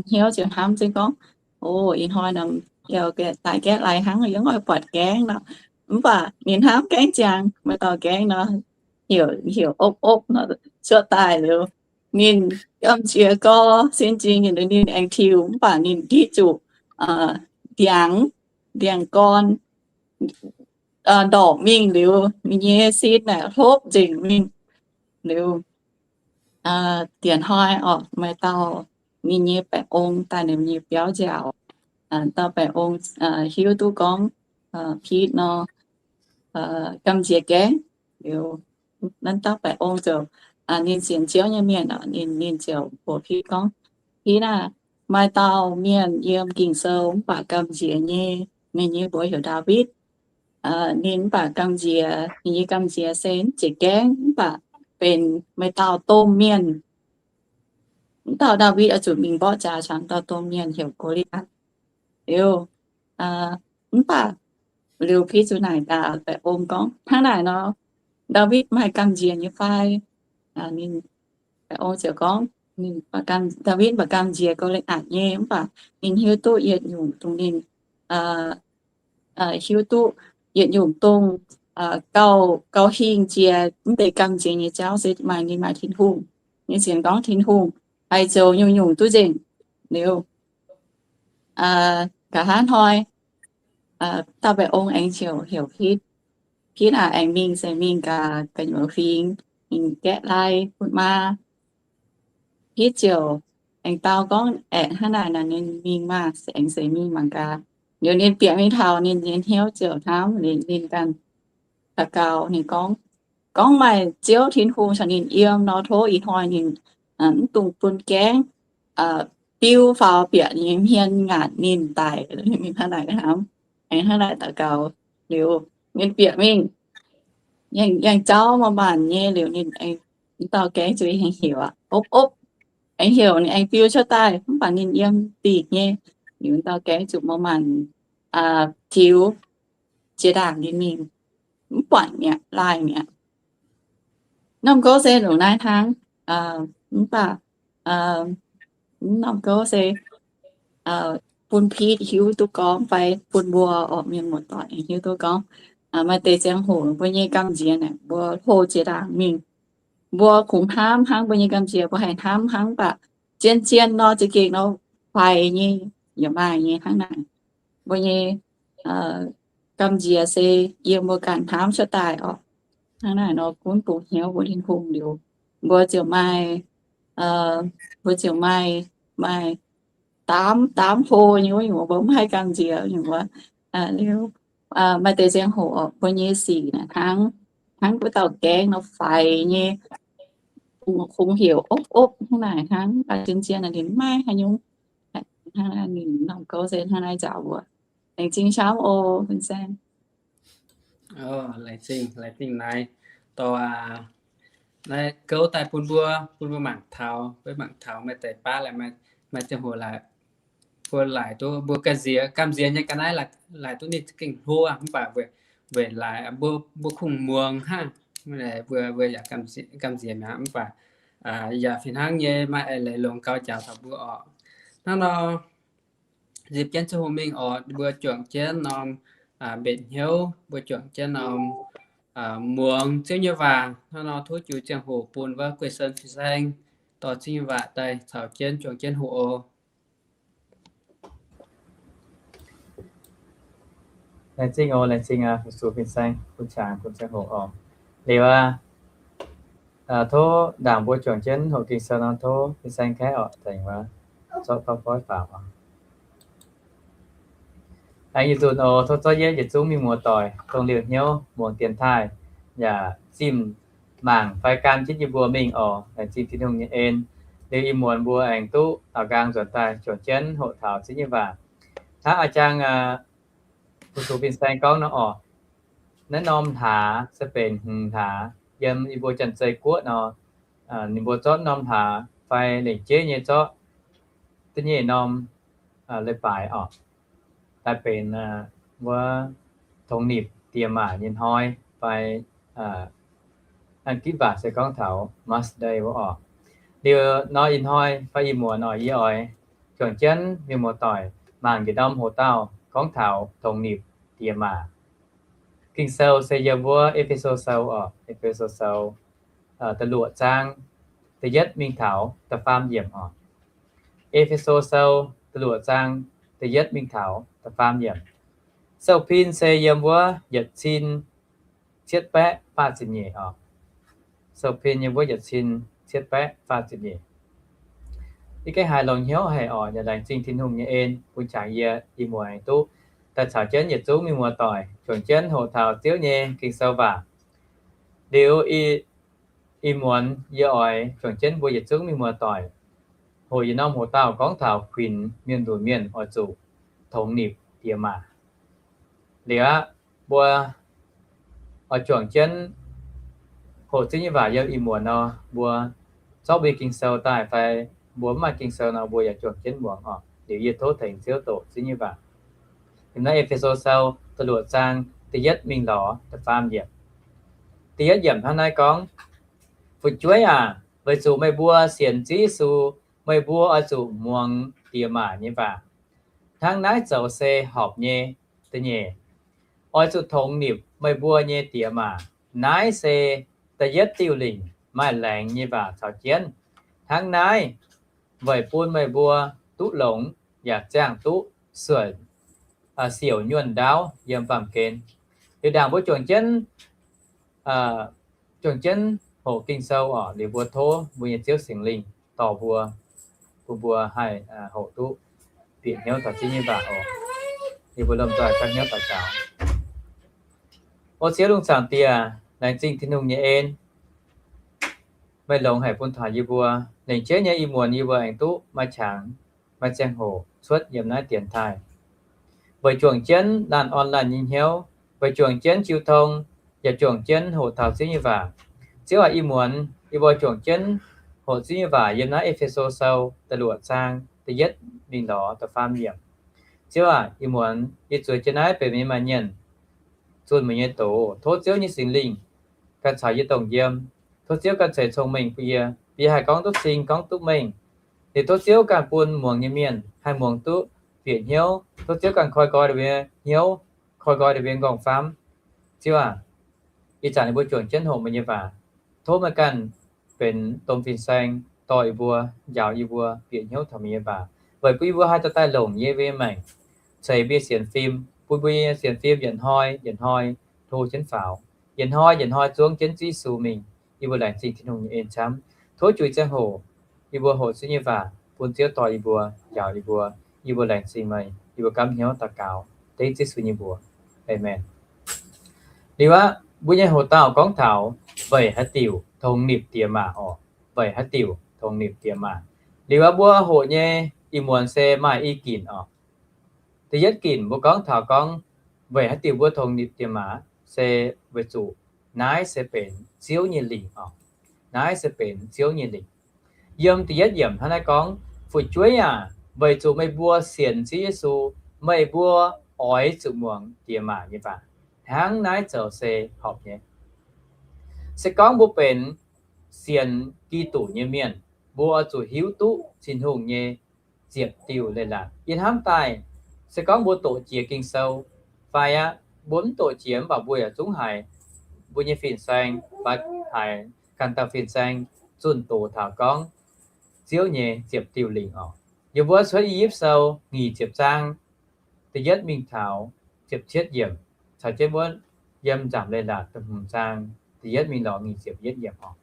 hnyouv ziouc hnamv jienv gorngv, O, ih hnoi norm daaih gaeqv lai hnangv, yie oix buatc gaengv nor. Mv baac ninh hnamv gaengv ziangx, maaih dauh gaengv nor heuc, heuc opv opv nor cuotv daaih liuz, ninh gamh nziex gorx, sin jin ninh, ninh aengx tiux, mv baac ninh ndiqv zuqc ndiangx, ndiangx gorn ndorpc mingh liuz, ninh nyei sin naaic hlopv nzengc mingh. Liuz, dienh hnoi oc, maaih dauh ninh nyei baeqc ong daaih ninh nyei biauv nziaauc. Dauh baeqc ong hiuv duqv gorngv Pitv nor gamh nziex gaengv. Liuz, nanv dauh baeqc ong ziouc, ninh sienx Ziouv nyei mienh, ninh, ninh ziouc mbuox Pitv gorngv, Pitv aah, maaih dauh mienh yiem Ging-Sou mv baac gamh nziex nyei, ninh nyei mbuox heuc Ndaawitv. Ninh mv baac gamh nziex, ninh nyei gamh nziex se mv zeiz gaengv, mv baac benx maaih dauh domh mienh. Mv dauh Ndaawitv oix zuqc mingh mborqv jaax cangx dauh domh mienh heuc Go^li^atc. Liuz, Mv baac liuz Pitv zuqc naaic daaih baeqc ong gorngv, Hnangv naaic nor, Ndaawitv maaih gamh nziex nyei fai? Ninh, baeqc ong ziouc gorngv, Ndaawitv mv baac gamh nziex Go^li^atc nyei, mv baac ninh hiuv duqv yietc nyungc dongh ninh hiuv duqv yietc nyungc dongh gauh, gauh hingh jiex mv deix gamh nziex nyei jauv se maaih, ninh maaih Tin-Hungh. Ninh sienx gorngv Tin-Hungh haih zoux nyungc-nyungc duqv nzengc. Liuz, nqa'haav hnoi, dauh baeqc ong aengx ziouc heuc Pitv, Pitv aac, aengx mingh se mingh gaax gu'nyuoz huingx, mingh gaeqv lai bun maa. Pitv ziouc aengx dau gorngv, Aeqv, hnangv naaic nor, ninh mingh maah, aengx se mingh mangc gaax. Liuz ninh bieqc mingh taux, ninh nyei hnyouv ziouc hnamv, ninh ganh daux gaux, ninh gorngv, Gorngv maaih Ziouv Tin-Hungh caux ninh yiem nor, tov ih hnoi ninh mv dungx bun gaengv biu faaux bieqc ninh nyei hmien ngaatc ninh daic. Ninh hnangv naaic hnamv, aengx hnangv naaic daux gaux. Liuz ninh bieqc mingh, yangh jauv maaih maanc nyei, liuz ninh aengx, mv dauh gaengv zuqc aengx heuc aqv, Opv, opv, aengx heuc ninh aengx biu cuotv daaih, mv baac ninh yiem dingc nyei. Liuz mv dauh gaengv zuqc maaih maanc tiux jiex ndaangc ninh mingh, mv buatc mi'aqv, laaih mi'aqv. Norm gouv se longc naaiv hnangv, mv baac norm gouv se bun Pitv hiuv duqv gorngv fai bun mbuo orqc, mienh muoz-doic hiuv duqv gorngv, maaih deix ziangh hoc mbuo nyei gamh nziex naaic mbuo hlo jiex ndaangc mingh. Mbuo kungx hnamv hnangv mbuo nyei gamh nziex, mbuo haih hnamv hnangv, mv baac zien-zien nor za'gengh nor faix nyei, yaac maaih nyei hnangv naaic. Mbuo nyei gamh nziex se yiem mbuo ganh hnamv cuotv daaih orqc. Hnangv naaic nor gunv bungx hnyouv mbuo Tin-Hungh liuz, mbuo ziouc maaih, mbuo ziouc maaih, maaih daamv, daamv hlo nyei wuov nyungc, mbuo mv haih gamh nziex nyungc wuov. Liuz maaih deix ziangh hoc orqc, mbuo nyei sic naaic hnangv, hnangv wuov dauh gaengv nor faix nyei, kungx heuc opv, opv hnangv naaic hnangv, mv baac zien-zien naaic ninh maiv haaix nyungc. Hnangv naaic ninh norm gouv se hnangv naaiv njaaux mbuo. Laengz zingh camv oc, Fin-Saeng. Laengz zingh, laengz zingh naaiv dorh naaiv gouv daaih bun mbuo, bun mbuo mangc taux, bun mangc taux maaih deix baav laaix, maaih ziangh hoc laaix, mbuo laaic duqv mbuo gamh nziex, gamh nziex nyei ga'naaiv laaic duqv ninh za'gengh hlo, mv baac weic laaix mbuo, mbuo kungx muangx hnangv, mbuo, mbuo yaac gamh nziex mi'aqv, mv baac yaac fih hnangv nyei maaih eix leiz longx gaux njaaux taux mbuo orqc. Hnangv nor, nzipc jienv ziangh hoc mingh orqc, mbuo juangc jienv norm mbenc hnyouv, mbuo juangc jienv norm muangx Ziouv nyei waac. Hnangv nor tov jiu ziangh hoc bun wuov Guei Sen Fin-Saeng dorh Ziouv nyei waac daaih caux jienv juangc jienv hoqc oc. Laengz zingh oc, laengz zingh fu-sux Fin-Saeng bun qangx bun ziangh hoc oc. Liuz aqv, tov ndaangc mbuo juangc jienv hoqc Ging-Sou nor, tov Fin-Saeng kaeqv orqc, daaih zorqv PowerPoint faaux oc. Aengx yietc nzunc oc, tov zorqv yietv yietc zungv mienh muoz-doic dongh liouh hnyouv muangx dienx taaih yaac zimh mangc fai gan jienv yie mbuo mingh oc. Laengz zingh Tin-Hungh nyei en. Liuz ih muonz mbuo aengx duqv daaux nqaang nzuonx daaih juangc jienv hoqc taux Ziouv nyei waac. Hnangv a'jang fu-sux Fin-Saeng gorngv nor orqc, naaiv norm hlaax se benx hmz hlaax yiem yie mbuo Janx-Zei Guoqv nor, ninh mbuo zorqv norm hlaax fai lengc jeiv nyei zorqv da'nyeic norm leiz-baaix orqc, daaih benx wuov tongx nipc diex maac nyei hnoi fai An gitv waac se gorngv taux Mother's Day wuov orqc. Liuz nor ih hnoi fai ih muonz nor yie oix juangc jienv mienh muoz-doic mangc njiec norm hoc dauh gorngv taux tongx nipc diex maac. Ging-Sou se yiem wuov E^fe^so Sou orqc, E^fe^so Sou da'luoqc zaang da'yietv mingh taux da'faam yiemc orqc. E^fe^so Sou da'luoqc zaang da'yietv mingh taux da'faam yiemc. Sou-pin se yiem wuov yietc cin cietv baeqv faah ziepc nyeic orqc. Sou-pin yiem wuov yietc cin cietv baeqv faah ziepc nyeic. Yie gengh haiz longx hnyouv haic orqc, yaac laengz zingh Tin-Hungh nyei en bun jangx yie ih muonz duqv daaih caux jienv yietc zungv mienh muoz-doic juangc jienv hoqc taux Ziouv nyei Ging-Sou waac. Liuz ih muonz yie oix juangc jienv mbuo yietc zungv mienh muoz-doic hoqc yietc norm hoc dauh gorngv taux kuinx mienh lunx mienh oix zuqc tongx nipc diex maac. Liuz aqv, mbuo oix juangc jienv hoqc Ziouv nyei waac yiem ih muonz nor, mbuo zorqv mbuo nyei Ging-Sou daaih fai mbuo mv maaih Ging-Sou nor, mbuo yaac juangc jienv muangx orqc. Liuz yie tov tengx Ziouv doqc Ziouv nyei waac. Yiem naaiv E^fe^so Sou da'luoqc zaang da'yietv mingh lorz da'faam yiemc. Da'yietv yiemc hnangv naaiv gorngv, Fu'jueiv aac, weic zuqc meih mbuo sienx Ziouv Yesu, meih mbuo oix zuqc muangx diex maac nyei waac. Hnangv naaiv zoux se horpc nyei. Da'nyeic, oix zuqc tongx nipc meih mbuo nyei diex maac. Naaiv se da'yietv diuh lingc maaih laengz nyei waac caux jienv. Hnangv naaiv weic bun meih mbuo duqv longx yaac ziangh duqv suonc siouc nyuonh ndaauv yiem baamh gen. Liuz ndaangc mbuo juangc jienv, juangc jienv hoqc Ging-Sou oc, liuz mbuo tov mbuo nyei Ziouv Singx Lingh dorh mbuo, bun mbuo haih hoqc duqv bieqc hnyouv taux Ziouv nyei waac oc. Liuz mbuo lomh nzoih gapv hnyouv daux gaux. O Ziouv, lungh zaangc Diex, laengz zingh Tin-Hungh nyei en. Meih longx haic bun taux yie mbuo. Lengc jeiv nyei ih muonz yie mbuo aengx duqv maaih qangx, maaih ziangh hoc cuotv yiem naaiv dienx taaih, weic juangc jienv laanh orn laanh nyei hnyouv, weic juangc jienv jiu tong, yaac juangc jienv hoqc taux Ziouv nyei waac. Ziouv aac, ih muonz yie mbuo juangc jienv hoqc Ziouv nyei waac yiem naaiv E^fe^so Sou da'luoqc zaang da'yietv mingh lorz da'faam yiemc. Ziouv aac, ih muonz yie zueiz jienv naaiv benx meih nyei maanh mienh, zunh meih nyei doz. Tov Ziouv nyei Singx Lingh ganh caux yie dongh yiem. Tov Ziouv ganh ceix cong-mengh bun yie, bun yie haih gorngv duqv cing, gorngv duqv mengh. Liuz tov Ziouv ganh bun muangx nyei mienh haih muangx duqv bieqc hnyouv. Tov Ziouv ganh koi nqoi ninh mbuo hnyouv, koi nqoi ninh mbuo nqorngv-famv. Ziouv aac, ih zanc yie mbuo juangc jienv hoqc meih nyei waac. Tov meih ganh benx domh fin-saeng dorh yie mbuo, njaaux yie mbuo bieqc hnyouv taux meih nyei waac, weic bun yie mbuo haih dorh daaih longc yie mbuo nyei maengc ceix mbuo nyei sienx fim, bun mbuo nyei sienx fim yietc hnoi yietc hnoi hlo jienv faaux, yietc hnoi yietc hnoi zuangv jienv Ziouv Yesu mingh. Yie mbuo laengz zingh Tin-Hungh nyei en camv. Tov juix ziangh hoc yie mbuo hoqc Ziouv nyei waac bun Ziouv dorh yie mbuo, njaaux yie mbuo. Yie mbuo laengz zingh meih. Yie mbuo gapv hnyouv daux gaux dengv Ziouv Yesu nyei mbuox. Aamen. Liuz aqv, mbuo nyei hoc-dauh gorngv taux weic haaix diuc tongx nipc diex maac oc. Weic haaix diuc tongx nipc diex maac? Liuz aqv, mbuo hoqc nyei ih muonz se maaih i ginc oc. Da'yietv ginc mbuo gorngv taux gorngv weic haaix diuc mbuo tongx nipc diex maac, se weic zuqc naaiv se benx Ziouv nyei lingc oc. Naaiv se benx Ziouv nyei lingc. Yiem da'yietv yiemc hnangv naaiv gorngv, Fu'jueiv aac, weic zuqc meih mbuo sienx Ziouv Yesu, meih mbuo oix zuqc muangx diex maac nyei waac. Hnangv naaiv zoux se horpc nyei. Se gorngv mbuo benx sienx Giduc nyei mienh, mbuo oix zuqc hiuv duqv Tin-Hungh nyei ziepc diuh leiz-latc. Yie hnamv daaih, se gorngv mbuo doqc jiex Ging-Sou fai aqv, mbuo mv doqc jiex mv baac mbuo yaac zungv haiz mbuo nyei fin-saeng fai haiz ganh dauh fin-saeng zunh doz taux gorngv Ziouv nyei ziepc diuh lingc oc. Yiem wuov Cuotv I^yipv Sou nyic ziepc zaang da'yietv mingh taux ziepc cietv yiemc, caux jienv wuov yiem Nzamc Leiz-Latc da'hmz zaang da'yietv mingh lorz nyic ziepc yietv yiemc oc.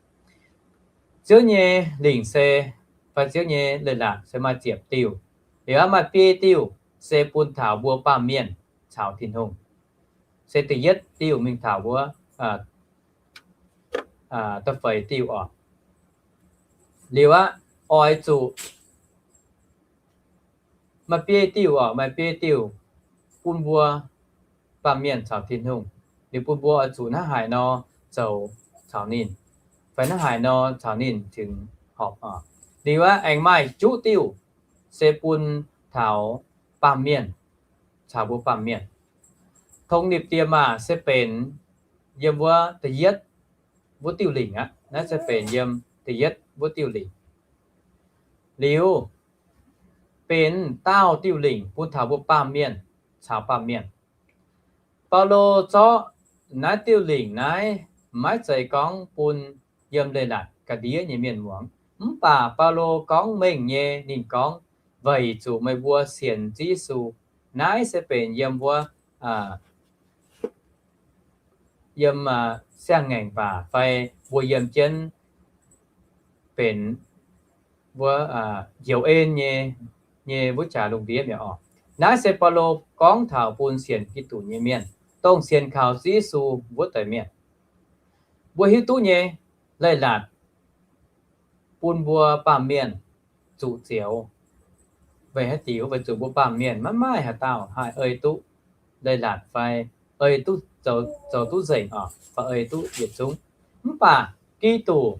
Ziouv nyei lingc se, fai Ziouv nyei leiz-latc se maaih ziepc diuh. Liuz aqv, maaih biei diuh se bun taux mbuo baamh mienh caux Tin-Hungh. Se da'yietv diuh mingh taux wuov da'feix diuh oc. Liuz aqv, oix zuqc maaih biei diuh oc, maaih biei diuh bun mbuo baamh mienh caux Tin-Hungh. Liuz bun mbuo oix zuqc hnangv haaix nor zoux caux ninh, fai hnangv haaix nor caux ninh tengx horpc oc. Liuz aqv, aengx maaih juqv diuh se bun taux baamh mienh caux mbuo baamh mienh. Tongx nipc diex maac se benx yiem wuov da'yietv wuov diuh lingc aqv. Naaiv se benx yiem da'yietv wuov diuh lingc. Liuz benx daauh diuh lingc bun taux mbuo baamh mienh caux baamh mienh. Baulo zorqv naaiv diuh lingc naaiv maiv zeiz gorngv bun yiem leiz-latc ga'ndiev nyei mienh muangx. Mv baac Baulo gorngv mengh nyei, ninh gorngv, weic zuqc meih mbuo sienx Ziouv Yesu. Naaiv se benx yiem wuov, yiem siang-ngaengc waac fai mbuo yiem jienv benx wuov njoux en nyei, nyei wuov jaax lungh ndiev mi'aqv oc. Naaiv se Baulo gorngv taux bun sienx Giduc nyei mienh, dongh sienx kaux Ziouv Yesu wuov deix mienh. Mbuo hiuv duqv nyei, leiz-latc bun mbuo baamh mienh zuqc zioux. Weic haaix diuc? Weic zuqc mbuo baamh mienh maiv maaih haaix dauh haih ei duqv leiz-latc fai ei duqv zoux, zoux duqv nzengc oc, fai ei duqv yietc zungv. Mv baac Giduc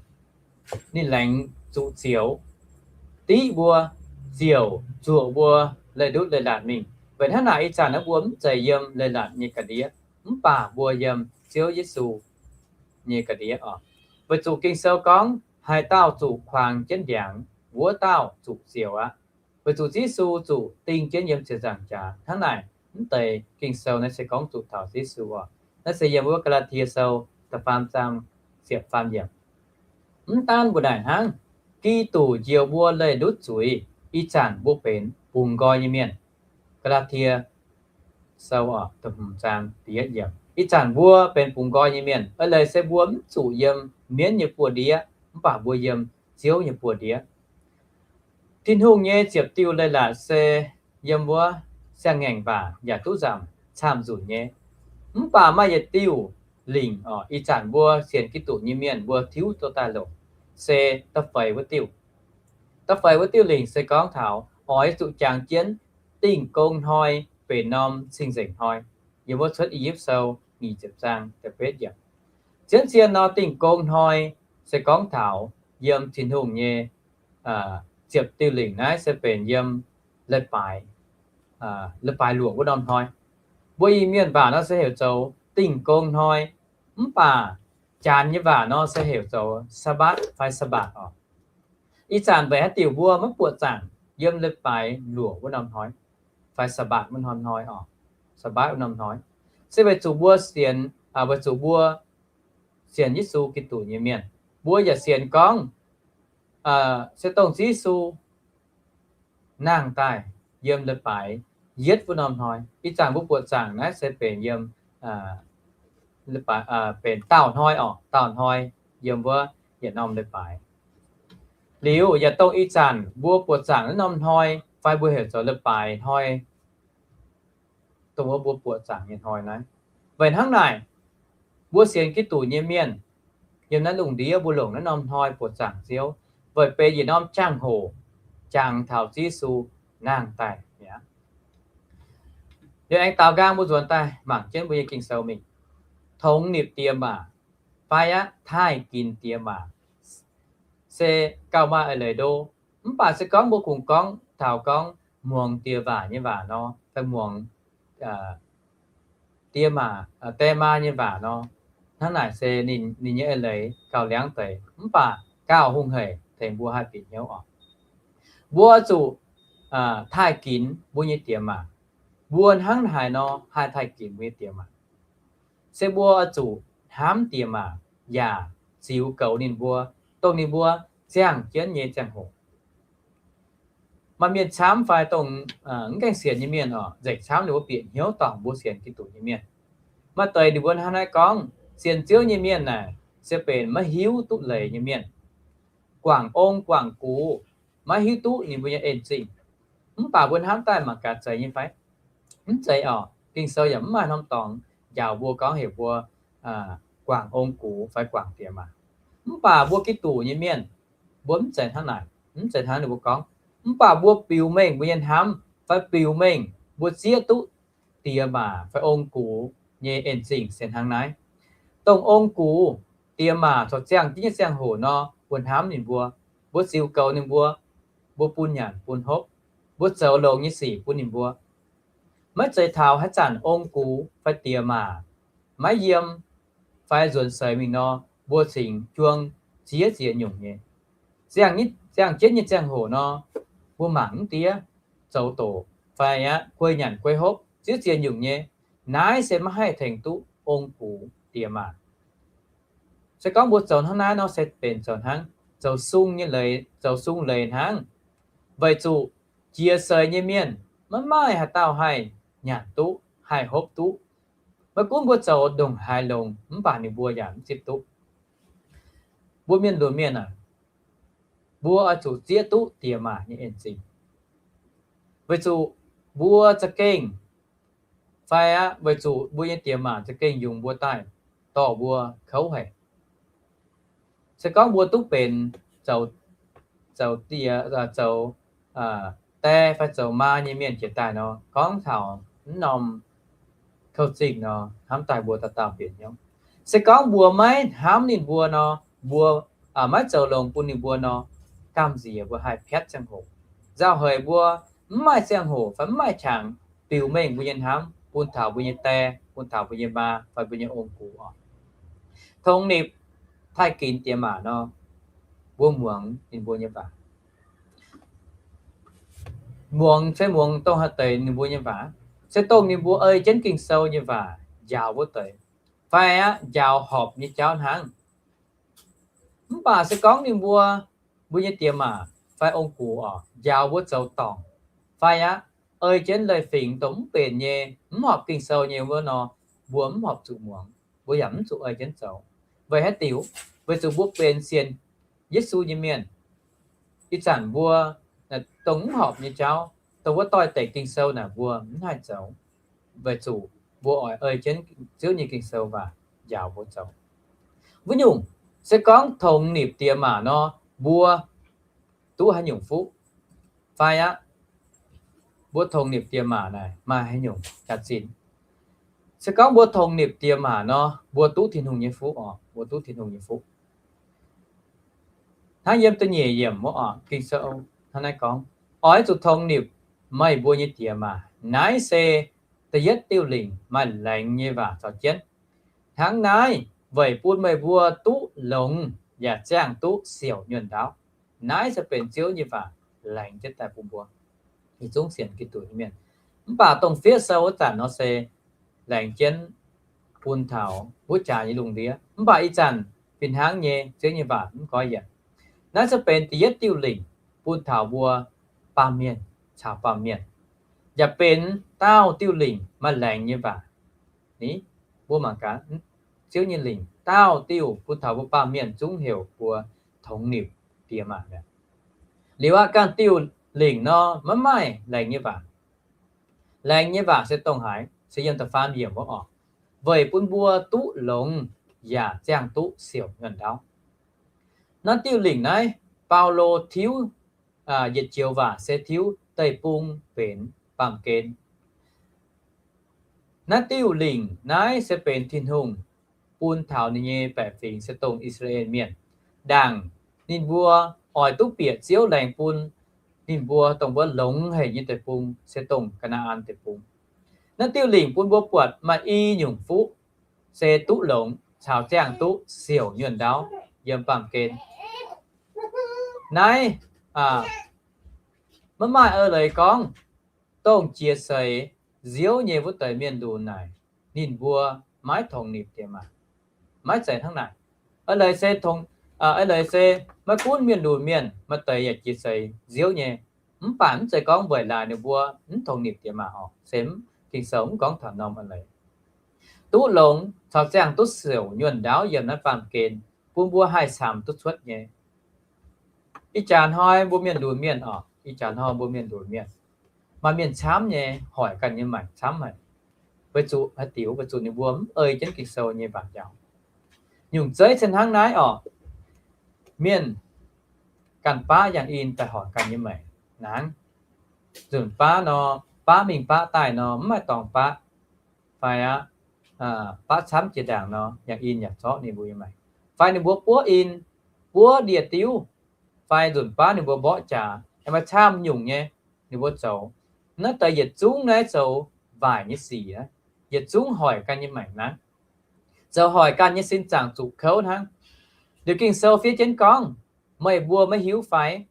ninh laengz zuqc zioux, div mbuo, ziouc zuoqc mbuo leih ndutv leiz-latc mingh. Weic hnangv naaic, ih zanc naaiv mbuo mv zeiz yiem leiz-latc nyei ga'ndiev, mv baac mbuo yiem Ziouv Yesu nyei ga'ndiev oc. Weic zuqc Ging-Sou gorngv, haaix dauh zuqc kuangx jienv ndiangx, wuov dauh zuqc zioux aqv. Weic zuqc Ziouv Yesu zuqc ding jienv yiem ziepc nzaangc jaax. Hnangv naaic, mv deix Ging-Sou naaiv se gorngv zuqc taux Ziouv Yesu oc. Naaiv se yiem wuov Gaa^laa^tie Sou da'faam zaang ziepc faam yiemc. Mv daanv mbuo naaic hnangv, Giduc njoux mbuo leih ndutv zuiz, ih zanc mbuo benx bungx nqoi nyei mienh. Gaa^laa^tie Sou da'hmz zaang da'yietv yiemc. Ih zanc mbuo benx bungx nqoi nyei mienh, eix leiz se mbuo mv zuqc yiem mienv nyei buoz-ndiev, mv baac mbuo yiem Ziouv nyei buoz-ndiev. Tin-Hungh nyei ziepc diuh leiz-latc se yiem wuov siang-ngaengc waac yaac duqv nzamc camv-nzunc nyei. Mv baac maaih yietc diuh lingc oc, ih zanc mbuo sienx Giduc nyei mienh mbuo tiuv duqv daaih longc, se da'feix wuov diuh. Da'feix wuov diuh lingc se gorngv taux oix zuqc jangx jienv Dingh Gong Hnoi benx norm cing-nzengc hnoi, yiem wuov Cuotv I^yipv Sou nyic ziepc zaang da'betv yiemc. Zien-zien nor, Dingh Gong Hnoi se gorngv taux yiem Tin-Hungh nyei ziepc diuh lingc naaiv se benx yiem leiz-baaix, leiz-baaix luoqc wuov norm hnoi. Mbuo Iu-Mienh waac nor se heuc zoux Dingh Gong Hnoi, mv baac Janx nyei waac nor se heuc zoux Sabbath fai Sabbath oc. Ih zanc weic haaix diuc mbuo maiv buoqc zaangc yiem leiz-baaix luoqc wuov norm hnoi fai Sabbath wuov norm hnoi oc? Sabbath wuov norm hnoi se weic zuqc mbuo sienx, weic zuqc mbuo sienx Yesu Giduc nyei mienh, mbuo yaac sienx gorngv se dongh Ziouv Yesu nangh daaih yiem leiz-baaix yietv wuov norm hnoi. Ih zanc mbuo buoqc zaangc naaiv se benx yiem, benx daauh hnoi oc, daauh hnoi yiem wuov yietc norm leiz-baaix. Liuz yaac dongh ih zanc mbuo buoqc zaangc naaiv norm hnoi fai mbuo heuc zoux leiz-baaix hnoi, dongh wuov mbuo buoqc zaangc nyei hnoi naaiv. Weic hnangv naaic, mbuo sienx Giduc nyei mienh yiem naaiv lungh ndiev mbuo longc naaiv norm hnoi buoqc zaangc Ziouv, weic benx yietc norm jangx-hoc jangx taux Ziouv Yesu nangh daaih mi'aqv. Liuz aengx daaux nqaang mbuo nzuonx daaih mangc jienv mbuo nyei Ging-Sou mingh. Tongx nipc diex maac fai aqv, taaih ginx diex maac se gauh maaih eix leiz ndo. Mv baac se gorngv mbuo kungx gorngv taux gorngv muangx diex waac nyei waac nor, fai muangx diex maac, die maa nyei waac nor, hnangv naaic se ninh, ninh nyei eix leiz gauh liangv deix, mv baac gauh hungh haic tengx mbuo haih bieqc hnyouv oc. Mbuo zuqc taaih ginx mbuo nyei diex maac. Mbuo hnangv haaix nor haih taaih ginx mbuo nyei diex maac? Se mbuo oix zuqc hnamv diex maac yaac ziux goux ninh mbuo, dongh ninh mbuo ziangh jienv nyei ziangh hoc. Maaih mienh camv fai dongh mv gaengh sienx nyei mienh oc, nzengc camv ninh mbuo bieqc hnyouv dorngc mbuo sienx Giduc nyei mienh. Maaih deix ninh mbuo hnangv naaiv gorngv, sienx Ziouv nyei mienh naaic se benx maiv hiuv duqv leiz nyei mienh, guangc ong guangc gux, maiv hiuv duqv ninh mbuo nyei en zingh. Mv baac mbuo hnamv daaih mangc gaax zeiz nyei fai? Mv zeiz oc. Ging-Sou yaac mv maaih norm dorngx njaaux mbuo gorngv heuc mbuo guangc ong gux fai guangc diex maac. Mv baac mbuo Giduc nyei mienh, mbuo mv zeiz hnangv naaic, mv zeiz hnangv ninh mbuo gorngv. Mv baac mbuo biux mengh mbuo nyei hnamv fai biux mengh mbuo zieqv duqv diex maac fai ong gux nyei en zingh se hnangv naaiv. Dongh ong gux, diex maac corc ziangh jienv nyei ziangh hoc nor, mbuo hnamv ninh mbuo, mbuo ziux goux ninh mbuo, mbuo bun nyanc bun hopv, mbuo zoux longx nyei sic bun ninh mbuo. Maiv zeiz taux haaix zanc ong gux fai diex maac maiv yiem fai nzuonx seix mingh nor, mbuo cingx juang ziex ziex nyungc nyei. Ziangh jienv nyei ziangh hoc nor, mbuo mangc mv diev, zoux doqc fai aqv guei nyanc guei hopv ziex ziex nyungc nyei. Naaiv se maiv haih tengx duqv ong gux diex maac. Se gorngv mbuo zoux hnangv naaiv nor se benx zoux hnangv, zoux sung nyei leiz, zoux sung leiz hnangv. Weic zuqc jiex seix nyei mienh maiv maaih haaix dauh haih nyanc duqv, haih hopv duqv. Maiv gunv mbuo zoux ndongc haaix longx, mv baac ninh mbuo yaac mv zipv duqv. Mbuo mienh lunx mienh aac, mbuo oix zuqc zieqv duqv diex maac nyei en zingh, weic zuqc mbuo za'gengh, fai aqv, weic zuqc mbuo nyei diex maac za'gengh yungz mbuo daaih, dorh mbuo kouv haic. Se gorngv mbuo duqv benx zoux, zoux die, zoux die fai zoux maa nyei mienh jiex daaih nor, gorngv taux mv norm kouv-zingh nor, hnamv daaih mbuo dauh dauh bieqc hnyouv. Se gorngv mbuo maiv hnamv ninh mbuo nor, mbuo maiv zoux longx bun ninh mbuo nor, gamh nziex mbuo haih piatv ziangh hoc. Nzauh haic mbuo mv maaih ziangh hoc fai mv maaih qangx biux mengh mbuo nyei hnamv bun taux mbuo nyei die, bun taux mbuo nyei maa fai mbuo nyei ong-gux oc. Tongx nipc taaih ginx diex maac nor, mbuo muangx ninh mbuo nyei waac. Muangx se muangx dongh haaix deix ninh mbuo nyei waac? Se dongh ninh mbuo ei jienv Ging-Sou nyei waac njaaux wuov deix, fai aqv njaaux horpc nyei jauv hnangv. Mv baac se gorngv ninh mbuo, mbuo nyei diex maac fai ong-gux oc, njaaux mbuo zoux dorngc, fai aqv ei jienv leiz-fingx dongh mv benx nyei, mv horpc Ging-Sou nyei wuov nor, mbuo mv horpc zuqc muangx, mbuo yaac mv zuqc ei jienv zoux. Weic haaix diuc? Weic zuqc mbuo benx sienx Yesu nyei mienh. Ih zanc mbuo dongh mv horpc nyei jauv, dongh wuov doix-dekc Ging-Sou naaic mbuo mv haih zoux, weic zuqc mbuo oix ei jienv Ziouv nyei Ging-Sou waac njaaux mbuo zoux. Wuov nyungc, se gorngv tongx nipc diex maac nor, mbuo duqv haaix nyungc fuqv? Fai aqv, mbuo tongx nipc diex maac naaic maaih haaix nyungc jaax-zinh? Se gorngv mbuo tongx nipc diex maac nor, mbuo duqv Tin-Hungh nyei fuqv oc, mbuo duqv Tin-Hungh nyei fuqv. Hnangv yiem da'nyeic yiemc wuov oc, Ging-Sou hnangv naaiv gorngv, oix zuqc tongx nipc meih mbuo nyei diex maac. Naaiv se da'yietv diuh lingc maaih laengz nyei waac caux jienv. Hnangv naaiv weic bun meih mbuo duqv longx yaac ziangh duqv siouc nyuonh ndaauv. Naaiv se benx Ziouv nyei waac laengz jienv daaih bun mbuo yietc zungv sienx Giduc nyei mienh. Mv baac dongh fiev sou wuov zanc nor se laengz jienv bun taux wuov jaax nyei lungh ndiev. Mv baac ih zanc fih hnangv nyei Ziouv nyei waac mv goiv yienc. Naaiv se benx da'yietv diuh lingc bun taux mbuo baamh mienh caux baamh mienh, yaac benx daauh diuh lingc maaih laengz nyei waac. Ni, mbuo mangc gaax, Ziouv nyei lingc daauh diuh bun taux mbuo baamh mienh zungv heuc mbuo tongx nipc diex maac mi'aqv. Liuz aqv, ganh diuh lingc nor maiv maaih laengz nyei waac. Laengz nyei waac se dongh haaix? Se yiem da'faam yiemc wuov oc, weic bun mbuo duqv longx yaac ziangh duqv siouc nyuonh ndaauv. Naaiv diuh lingc naaiv, Baulo tiuv yietc joux waac se tiuv deic-bung benx baamh gen. Naaiv diuh lingc naaiv se benx Tin-Hungh bun taux ninh nyei baeqc fingx se dongh I^saa^laa^en Mienh, ndaangc ninh mbuo oix duqv bieqc Ziouv laengz bun ninh mbuo dongh wuov longx haic nyei deic-bung se dongh Gaa^naa^an Deic-Bung. Naaiv diuh lingc bun mbuo buatc maaih i nyungc fuqv, se duqv longx caux ziangh duqv siouc nyuonh ndaauv yiem baamh gen. Naaiv maiv maaih eix leiz gorngv dongh jiex seix nziouv nyei wuov deix mienh lunx naaic, ninh mbuo maiv tongx nipc diex maac. Maiv zeiz hnangv naaic. Eix leiz se, eix leiz se maiv gunv mienh lunx mienh maaih deix yaac jiex seix nziouv nyei, mv baac mv zeiz gorngv weic laaix ninh mbuo mv tongx nipc diex maac oc. Se Ging-Sou mv gorngv taux norm eix leiz. Duqv longx caux ziangh duqv siouc nyuonh ndaauv yiem naaiv baamh gen bun mbuo haih camx duqv cuotv nyei. Ih jaax hnoi mbuo mienh lunx mienh oc, ih jaax hnoi mbuo mienh lunx mienh, maaih mienh camv nyei, hoic ganh nyei maengc camv haic. Weic zuqc haaix diuc? Weic zuqc ninh mbuo mv ei jienv Ging-Sou nyei waac njaaux. Nyungc zeiv se hnangv naaiv oc. Mienh ganh baav yangh in daaih hoic ganh nyei maengc nangv. Nzunc baav nor, baav mingh baav daaih nor mv maaih dorngx baav, fai aqv, baav camv jiex ndaangc nor yangh in yaac zorqv ninh mbuo nyei maengc. Fai ninh mbuo buov in, buov ndie-diuv, fai nzunc baav ninh mbuo mborqv jaax, maaih camv nyungc nyei ninh mbuo zoux. Naaiv deix yietc zungv naaiv zoux waaic nyei sic aqv. Yietc zungv hoic ganh nyei maengc nangv, zoux hoic ganh nyei sin zaangc zuqc kouv hnangv. Liuz Ging-Sou fiev jienv gorngv, meih mbuo maiv hiuv fai?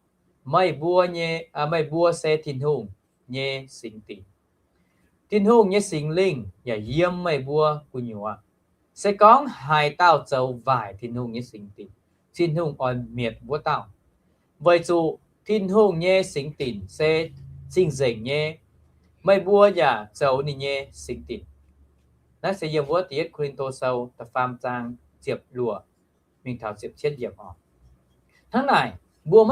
Meih mbuo nyei, meih mbuo se Tin-Hungh nyei singx dinc. Tin-Hungh nyei Singx Lingh yaac yiem meih mbuo gu'nyuoz. Se gorngv haaix dauh zoux waaic Tin-Hungh nyei singx dinc, Tin-Hungh oix mietc wuov dauh. Weic zuqc Tin-Hungh nyei singx dinc se cing-nzengc nyei. Meih mbuo yaac zoux ninh nyei singx dinc. Naaiv se yiem wuov Da'yietv Ko^lin^to Sou da'faam zaang ziepc luoqc mingh taux ziepc cietv yiemc oc. Hnangv naaic, mbuo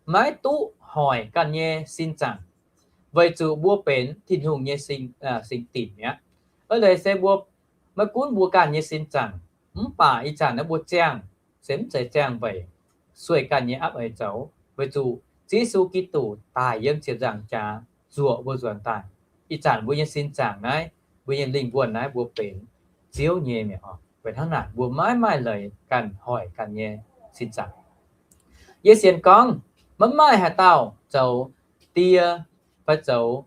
maiv duqv hoic ganh nyei sin zaangc, weic zuqc mbuo benx Tin-Hungh nyei singx dinc mi'aqv. Eix leiz se mbuo maiv gunv mbuo ganh nyei sin zaangc, mv baac ih zanc naaiv mbuo ziangh se mv zeiz ziangh weic sueih ganh nyei apv eix zoux, weic zuqc Ziouv Yesu Giduc daic yiem ziepc nzaangc jaax zuoqc mbuo nzuonx daaih. Ih zanc mbuo nyei sin zaangc naaiv, mbuo nyei lingh wuonh naaiv mbuo benx Ziouv nyei mi'aqv oc. Weic hnangv naaic mbuo maiv maaih leiz ganh hoic ganh nyei sin zaangc. Yie sienx gorngv maiv maaih haaix dauh zoux die fai zoux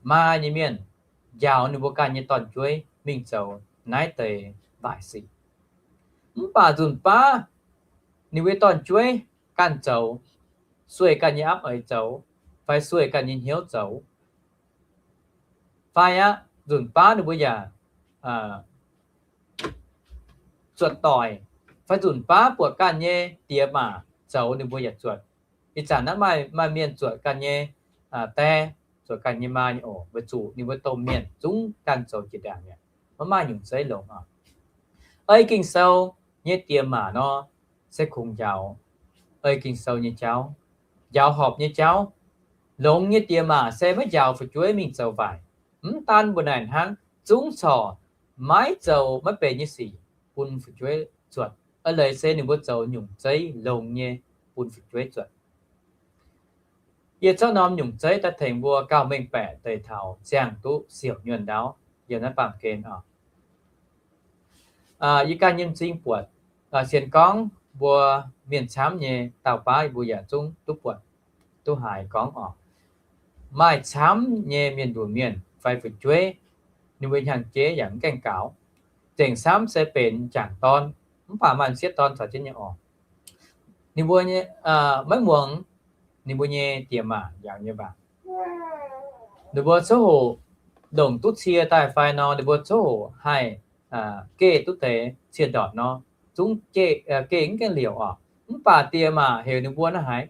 maa nyei mienh njaaux ninh mbuo ganh nyei dorn-jueiv mingh zoux naaiv deix waaic sic. Mv baac nzunc baav ninh mbuo dorn-jueiv ganh zoux, sueih ganh nyei apv eix zoux, fai sueih ganh nyei hnyouv zoux, fai aqv nzunc baav ninh mbuo yaac zuotc doic, fai nzunc baav buatc ganh nyei diex maac zoux ninh mbuo yaac zuotc. Ih zanc naaiv maaih, maaih mienh zuotc ganh nyei die, zuotc ganh nyei maa nyei oc, weic zuqc ninh mbuo domh mienh zungv ganh zoux jiex ndaangc mi'aqv, maiv maaih nyungc zeiv longx oc. Ei Ging-Sou nyei diex maac nor, se kungx njaaux ei Ging-Sou nyei jauv, njaaux horpc nyei jauv. Longx nyei diex maac se maiv njaaux fu'jueiv mingh zoux waaic. Mv daan mbuo naaic hnangv, zungv corc maiv zoux maiv benx nyei sic bun fu'jueiv zuotc. A'leiz se ninh mbuo zoux nyungc zeiv longx nyei bun fu'jueiv zuotc. Yie zorqv norm nyungc zeiv daaih tengx mbuo gauh mengh baeqc deix taux ziangh duqv siouc nyuonh ndaauv yiem naaiv baamh gen oc. Yie ganh nyei m'zing buatc, sienx gorngv mbuo mienh camv nyei daauh baav mbuo yaac zungv duqv buatc duqv haiz gorngv oc, maaih camv nyei mienh lunc mienh fai fu'jueiv, ninh mbuo hnyangx-jeiv yaac mv gaengh gaux. Zengc camv se benx m'jangc dorn, mv baac maaih m'sieqv dorn caux jienv nyei oc. Ninh mbuo maiv muangx ninh mbuo nyei diex maac njaaux nyei waac. Ninh mbuo coqv hoc longc duqv cie daaih fai nor, ninh mbuo coqv hoc haih geh duqv deix cie ndortc nor, zungv geh mv gaengh liouc oc. Mv baac diex maac heuc ninh mbuo naaiv haiz,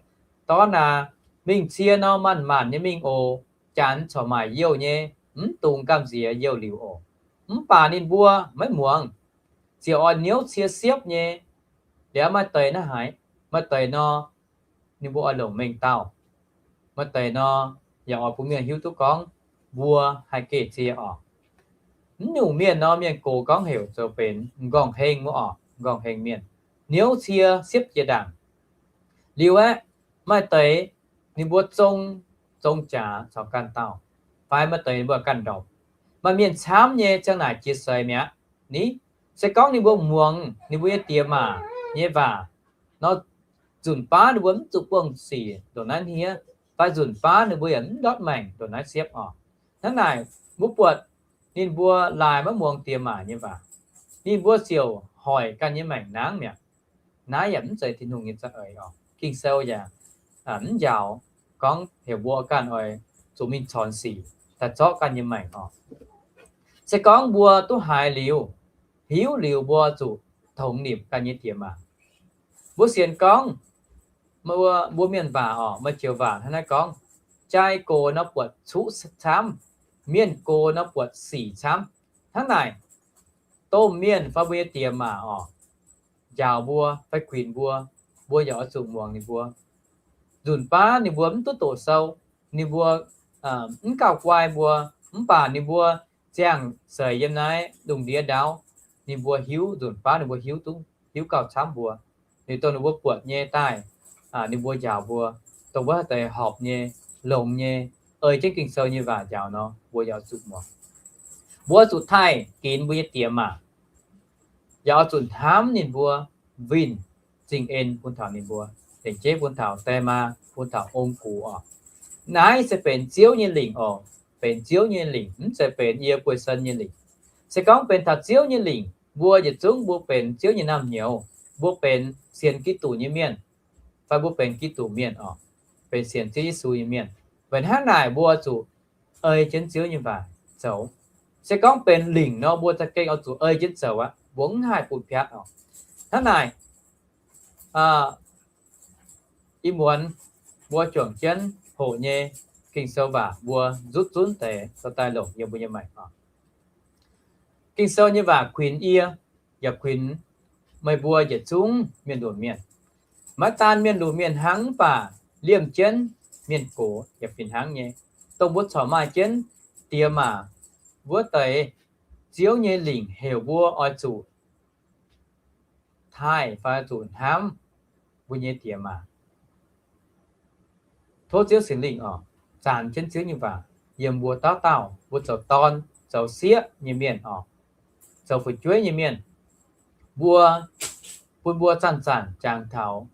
Dorn aac, mingh cie norm maanc-maanc nyei mingh oc. Janx corc maaic youh nyei, mv dungx gamh nziex youh liuz oc. Mv baac ninh mbuo maiv muangx, ziouc oix niouv cie siepv nyei. Liuz maaih deix naaiv haiz, maaih deix nor, ninh mbuo oix longc mengh dauh. Maaih deix nor, yaac oix bun mienh hiuv duqv gorngv mbuo haih geh cie oc. Mv nyungc mienh nor, mienh gox gorngv heuc zoux benx m'nqorngv-heng wuov oc, m'nqorngv-heng mienh. Niouv cie siepv jiex ndaangc. Liuz aeqv, maaih deix ninh mbuo zong, zong jaax caux ganh dauh, fai maaih deix ninh mbuo ganh ndorpc. Maaih mienh camv nyei ziang naaic jiex seix mi'aqv. Ni, se gorngv ninh mbuo muangx ninh mbuo nyei diex maac nyei waac nor, nzunc baav ninh mbuo mv zuqc buangh sic ndongc naaiv hniev, fai nzunc baav ninh mbuo yaac mv ndortv maengc ndongc naaiv siepv oc. Hnangv naaic, mbuo buatc ninh mbuo laaix maiv muangx diex maac nyei waac, ninh mbuo ziouc hoic ganh nyei maengc nangv mi'aqv. Naaiv yaac mv zeiz Tin-Hungh nyei za'eix oc. Ging-Sou yaac mv njaaux gorngv heuc mbuo ganh oix zuqc mingh corc sic daaih zorqv ganh nyei maengc oc. Se gorngv mbuo duqv haiz liuz, hiuv liuz, mbuo zuqc tongx nimc ganh nyei diex maac. Mbuo sienx gorngv mbuo mienh waac oc, maaih joux waac hnangv naaiv gorngv, jai gox nor buatc cuqv camv, mienh gox nor buatc sic camv. Hnangv naaic, domh mienh fai mbuo nyei diex maac oc, njaaux mbuo fai kuinx mbuo, mbuo yaac oix zuqc muangx ninh mbuo. Nzunc baav ninh mbuo mv duqv doqc sou, ninh mbuo mv gauh guai mbuo, mv baac ninh mbuo ziangh seix yiem naaiv lungh ndiev ndaauv, ninh mbuo hiuv, nzunc baav ninh mbuo hiuv duqv, hiuv gauh camv mbuo. Liuz dongh ninh mbuo buatc nyei daaih, ninh mbuo njaaux mbuo, dongh wuov deix horpc nyei, longx nyei, ei jienv Ging-Sou nyei waac njaaux nor, mbuo yaac oix zuqc muangx. Mbuo zuqc taaih ginx mbuo nyei diex maac, yaac oix zuqc hnamv ninh mbuo, winh zingh en bun taux ninh mbuo, lengc jeiv bun taux die maa, bun taux ong-gux oc. Naaiv se benx Ziouv nyei lingc oc. Benx Ziouv nyei lingc, mv zeiz benx yie bueix sen nyei lingc. Se gorngv benx taux Ziouv nyei lingc, mbuo yietc zungv mbuo benx Ziouv nyei naamh nyouz, mbuo benx sienx Giduc nyei mienh, fai mbuo benx Giduc mienh oc, benx sienx Ziouv Yesu nyei mienh. Weic hnangv naaic mbuo zuqc ei jienv Ziouv nyei waac zoux. Se gorngv benx lingc nor, mbuo za'gengh oix zuqc ei jienv zoux aqv, mbuo mv haih butv piatv oc. Hnangv naaic, ih muonz mbuo juangc jienv hoqc nyei Ging-Sou waac mbuo nzutv zunv deix dorh daaih longc yiem mbuo nyei maengc oc. Ging-Sou nyei waac kuinx yie, yaac kuinx meih mbuo yietc zungv mienh lunc mienh. Maiv daan mienh lunc mienh hnangv, mv baac liemh jienv mienh gox yaac fih hnangv nyei. Dongh mbuo corc maaih jienv diex maac wuov deix, Ziouv nyei lingc heuc mbuo oix zuqc taaih fai oix zuqc hnamv mbuo nyei diex maac. Tov Ziouv Singx Lingh oc, zanc jienv Ziouv nyei waac yiem mbuo dauh dauh, mbuo zoux dorn zoux sieqv nyei mienh oc, zoux fu'jueiv nyei mienh, mbuo, bun mbuo zanc-zanc jangx taux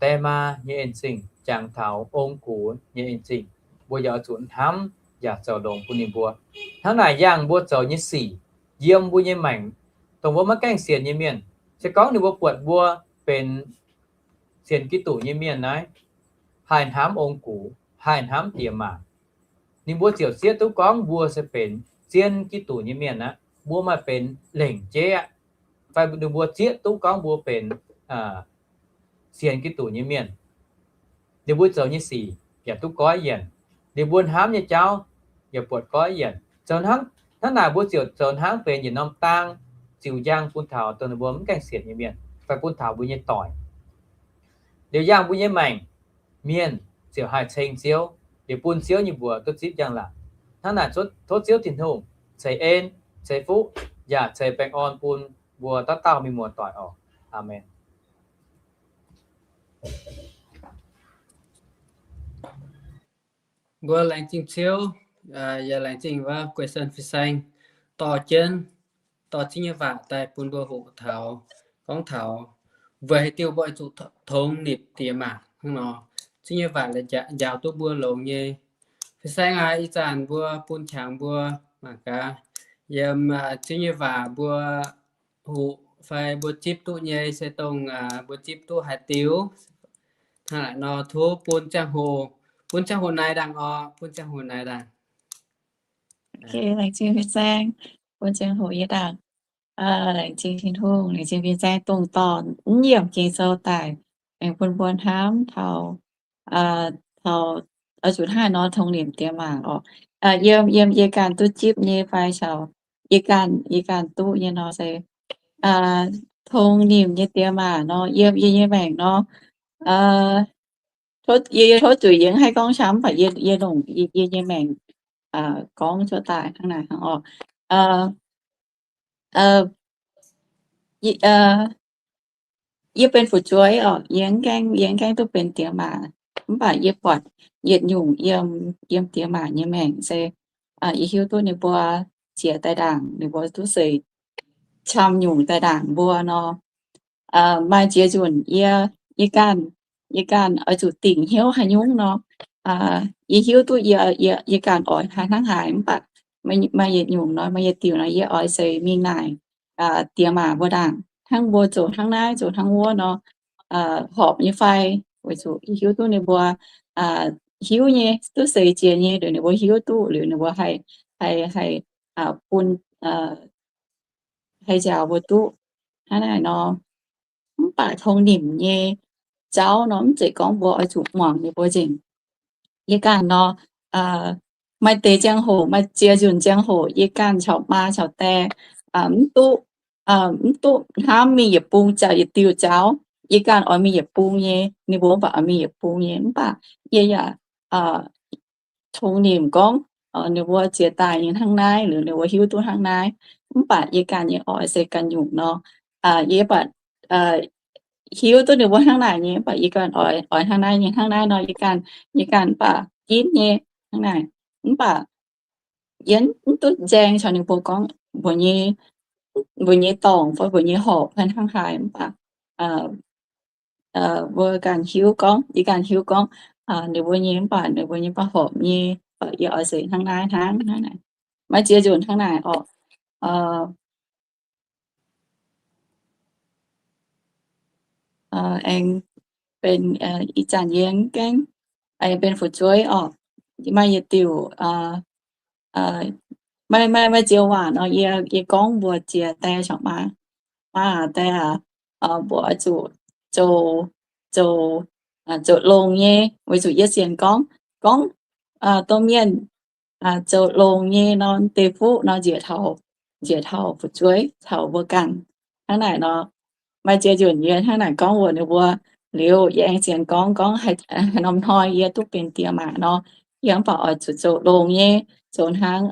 die maa nyei en-zingh, jangx taux ong-gux nyei en-zingh. Mbuo yaac oix zuqc hnamv yaac zoux longx bun ninh mbuo. Hnangv naaic yangh mbuo zoux nyei sic, yiem mbuo nyei maengc, dongh mbuo maiv gaengh sienx nyei mienh, se gorngv ninh mbuo buatc mbuo benx sienx Giduc nyei mienh naaiv, haih hnamv ong-gux, haih hnamv diex maac, ninh mbuo ziouc zieqv duqv gorngv mbuo se benx zien Giduc nyei mienh aqv. Mbuo maaih benx lengc jeiv aqv. Fai ninh mbuo zieqv duqv gorngv mbuo benx sienx Giduc nyei mienh. Ninh mbuo zoux nyei sic yaac duqv goiv yienc. Ninh mbuo hnamv nyei jauv yaac buatc goiv yienc. Zoux hnangv, hnangv naaic mbuo ziouc zoux hnangv benx yietc norm dang ziux njang bun taux dongh ninh mbuo mv gaengh sienx nyei mienh fai bun taux mbuo nyei doic. Liuz yangh mbuo nyei maengc, mienh ziouc haih ceng Ziouv, liuz bun Ziouv nyei mbuox duqv zipv njang-laangc. Hnangv naaic tov Ziouv Tin-Hungh ceix en, ceix fuqv, yaac ceix baengh orn bun mbuo dauh dauh mienh muoz-doic oc. Aamen. Mbuo laengz zingh Ziouv, yaac laengz zingh wuov Guei Sen Fin-Saeng dorh jienv, dorh Ziouv nyei waac daaih bun mbuo hoqc taux, gorngv taux weic haaix diuc mbuo oix zuqc tongx nipc diex maac hnangv nor. Ziouv nyei waac njaaux duqv mbuo longx nyei. Fin-saeng aac, ih zanc mbuo bun qangx mbuo mangc gaax, yiem Ziouv nyei waac mbuo hoqc fai mbuo zipv duqv nyei se dongh mbuo zipv duqv haaix diuc. Hnangv naaic nor tov bun ziangh hoc, bun ziangh hoc naaic ndaangc oc, bun ziangh hoc naaic ndaangc. Laengz zingh fin-saeng, bun ziangh hoc yie ndaangc. Laengz zingh Tin-Hungh, laengz zingh fin-saeng dongh dorh mv yiemc Ging-Sou daaih, aengx bun mbuo hnamv taux, taux oix zuqc hnangv haaix nor tongx nimc diex maac oc. Yiem, yiem yie ganh duqv zipv nyei fai caux yie ganh, yie ganh duqv nyei nor se, tongx nimc nyei diex maac nor, yiem yie nyei maengc nor, yie, yie tov zuqc yie mv haih gorngv camv, mv baac yie, yie longc yie, yie nyei maengc gorngv cuotv daaih hnangv naaic hnangv oc. Yie benx fu'jueiv oc, yie mv gaengh, yie mv gaengh duqv benx diex maac, mv baac yie buatc yietc nyungc yiem, yiem diex maac nyei maengc se, yie hiuv duqv ninh mbuo ziex daaih ndaangc, ninh mbuo duqv seix camv nyungc daaih ndaangc mbuo nor. Maaih ziex nzunc yie, yie ganh, yie ganh oix zuqc dingc hnyouv haaix nyungc nor, yie hiuv duqv yie, yie, yie ganh oix haaix hnangv haaix, mv baac maaih yietc nyungc nor, maaih yietc diuc nor, yie oix seix mingh naaic diex maac mbuo ndaangc, hnangv mbuo zoux hnangv naaiv zoux hnangv wuov nor, horpc nyei fai, weic zuqc yie hiuv duqv ninh mbuo hiuv nyei, duqv seix jiex nyei, liuz ninh mbuo hiuv duqv liuz ninh mbuo haih, haih, haih bun, haih njaaux mbuo duqv hnangv naaic nor. Mv baac tongx nimc nyei jauv nor mv zeiz gorngv mbuo oix zuqc muangx ninh mbuo nzengc. Yie ganh nor, maaih deix ziangh hoc, maaih ziex nzunc ziangh hoc yie ganh caux maa caux die mv duqv, mv duqv hnamv mingh yietc bung jauv, yietc diuh jauv. Yie ganh oix mingh yietc bung nyei, ninh mbuo mv baac oix mingh yietc bung nyei. Mv baac yie yaac tongx nimc gorngv ninh mbuo ziex daaih nyei hnangv naaiv, liuz ninh mbuo hiuv duqv hnangv naaiv. Mv baac yie ganh nyei oix se ganh nyungc nor, yie baac hiuv duqv ninh mbuo hnangv naaic nyei, mv baac yie ganh oix, oix hnangv naaiv nyei, hnangv naaiv nor yie ganh, yie ganh mv baac ginv nyei hnangv naaic. Mv baac yie mv duqv nzaeng caux ninh mbuo gorngv mbuo nyei, mbuo nyei dorngc fai mbuo nyei horpc fai hnangv haaix, mv baac mbuo ganh hiuv gorngv, yie ganh hiuv gorngv ninh mbuo nyei mv baac ninh mbuo nyei mv baac horpc nyei, yie oix se hnangv naaiv hnangv, hnangv naaic. Maaih ziex nzunc hnangv naaic oc. Aengx benx ih zanc yie mv gaengh, aengx benx fu'jueiv oc. Maaih yietc diuc, maaih, maaih, maaih ziex waac nor, yie, yie gorngv mbuox ziex die caux maa, maa die aac, mbuo oix zuqc zoux, zoux, zoux longx nyei, weic zuqc yie sienx gorngv, gorngv domh mienh zoux longx nyei nor, deix fuqv nor njiec taux, njiec taux fu'jueiv caux mbuo ganh. Hnangv naaic nor, maaih ziex nzunc yie hnangv naaic gorngv mbuox ninh mbuo liuz, yie aengx sienx gorngv, gorngv haaix norm hnoi yie duqv benx diex maac nor, yie mv baac oix zuqc zoux longx nyei, zoux hnangv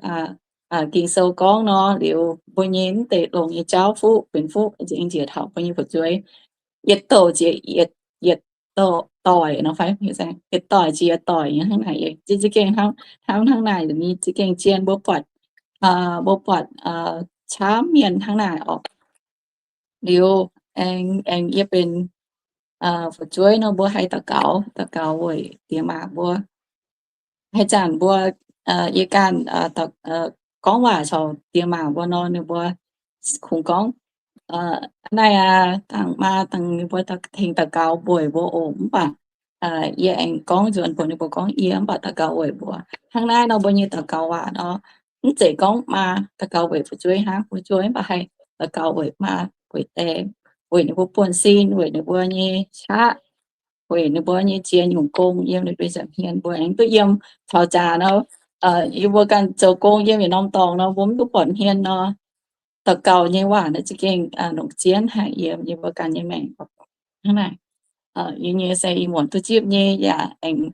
Ging-Sou gorngv nor, liuz mbuo nyei mv deix longx nyei jauv fuqv benx fuqv njiec taux mbuo nyei fu'jueiv. Yietc douc njiec yietc, yietc doic nor fai, yietc doic njiec yietc doic nyei hnangv naaic. Za'gengh hnangv, hnangv naaic, ninh za'gengh zien mbuo buatc, mbuo buatc camv mienh hnangv naaic oc. Liuz aengx, aengx yie benx fu'jueiv nor, mbuo haih daux gaux, daux gaux weic diex maac mbuo. Haaix zanc mbuo Yie ganh gorngv waac caux diex maac mbuo nor, ninh mbuo kungx gorngv, naaiv aqv, dangh maa dangh ninh mbuo tengx daux gaux weic mbuo oc. Mv baac yie aengx gorngv nzuonx mbuox ninh mbuo gorngv yie mv baac daux gaux weic mbuo. Hnangv naaiv nor mbuo nyei daux gaux waac nor, mv zeiz gorngv maa daux gaux weic fu'jueiv hnangv, fu'jueiv mv baac haih daux gaux weic maa, weic die, weic ninh mbuo buonv-sin, weic ninh mbuo nyei qaqv, weic ninh mbuo nyei ziex nyungc gong yiem ninh mbuo nza'hmien. Mbuo aengx duqv yiem taux jaax nor, yie mbuo ganh zoux gong yiem yietc norm dorngx nor, mbuo mv duqv buatc hmien nor, daux gaux nyei waac naaiv za'gengh longc zien haic yiem yie mbuo ganh nyei maengc. Hnangv naaic, yie nyei se ih muonz duqv zipv nyei yaac aengx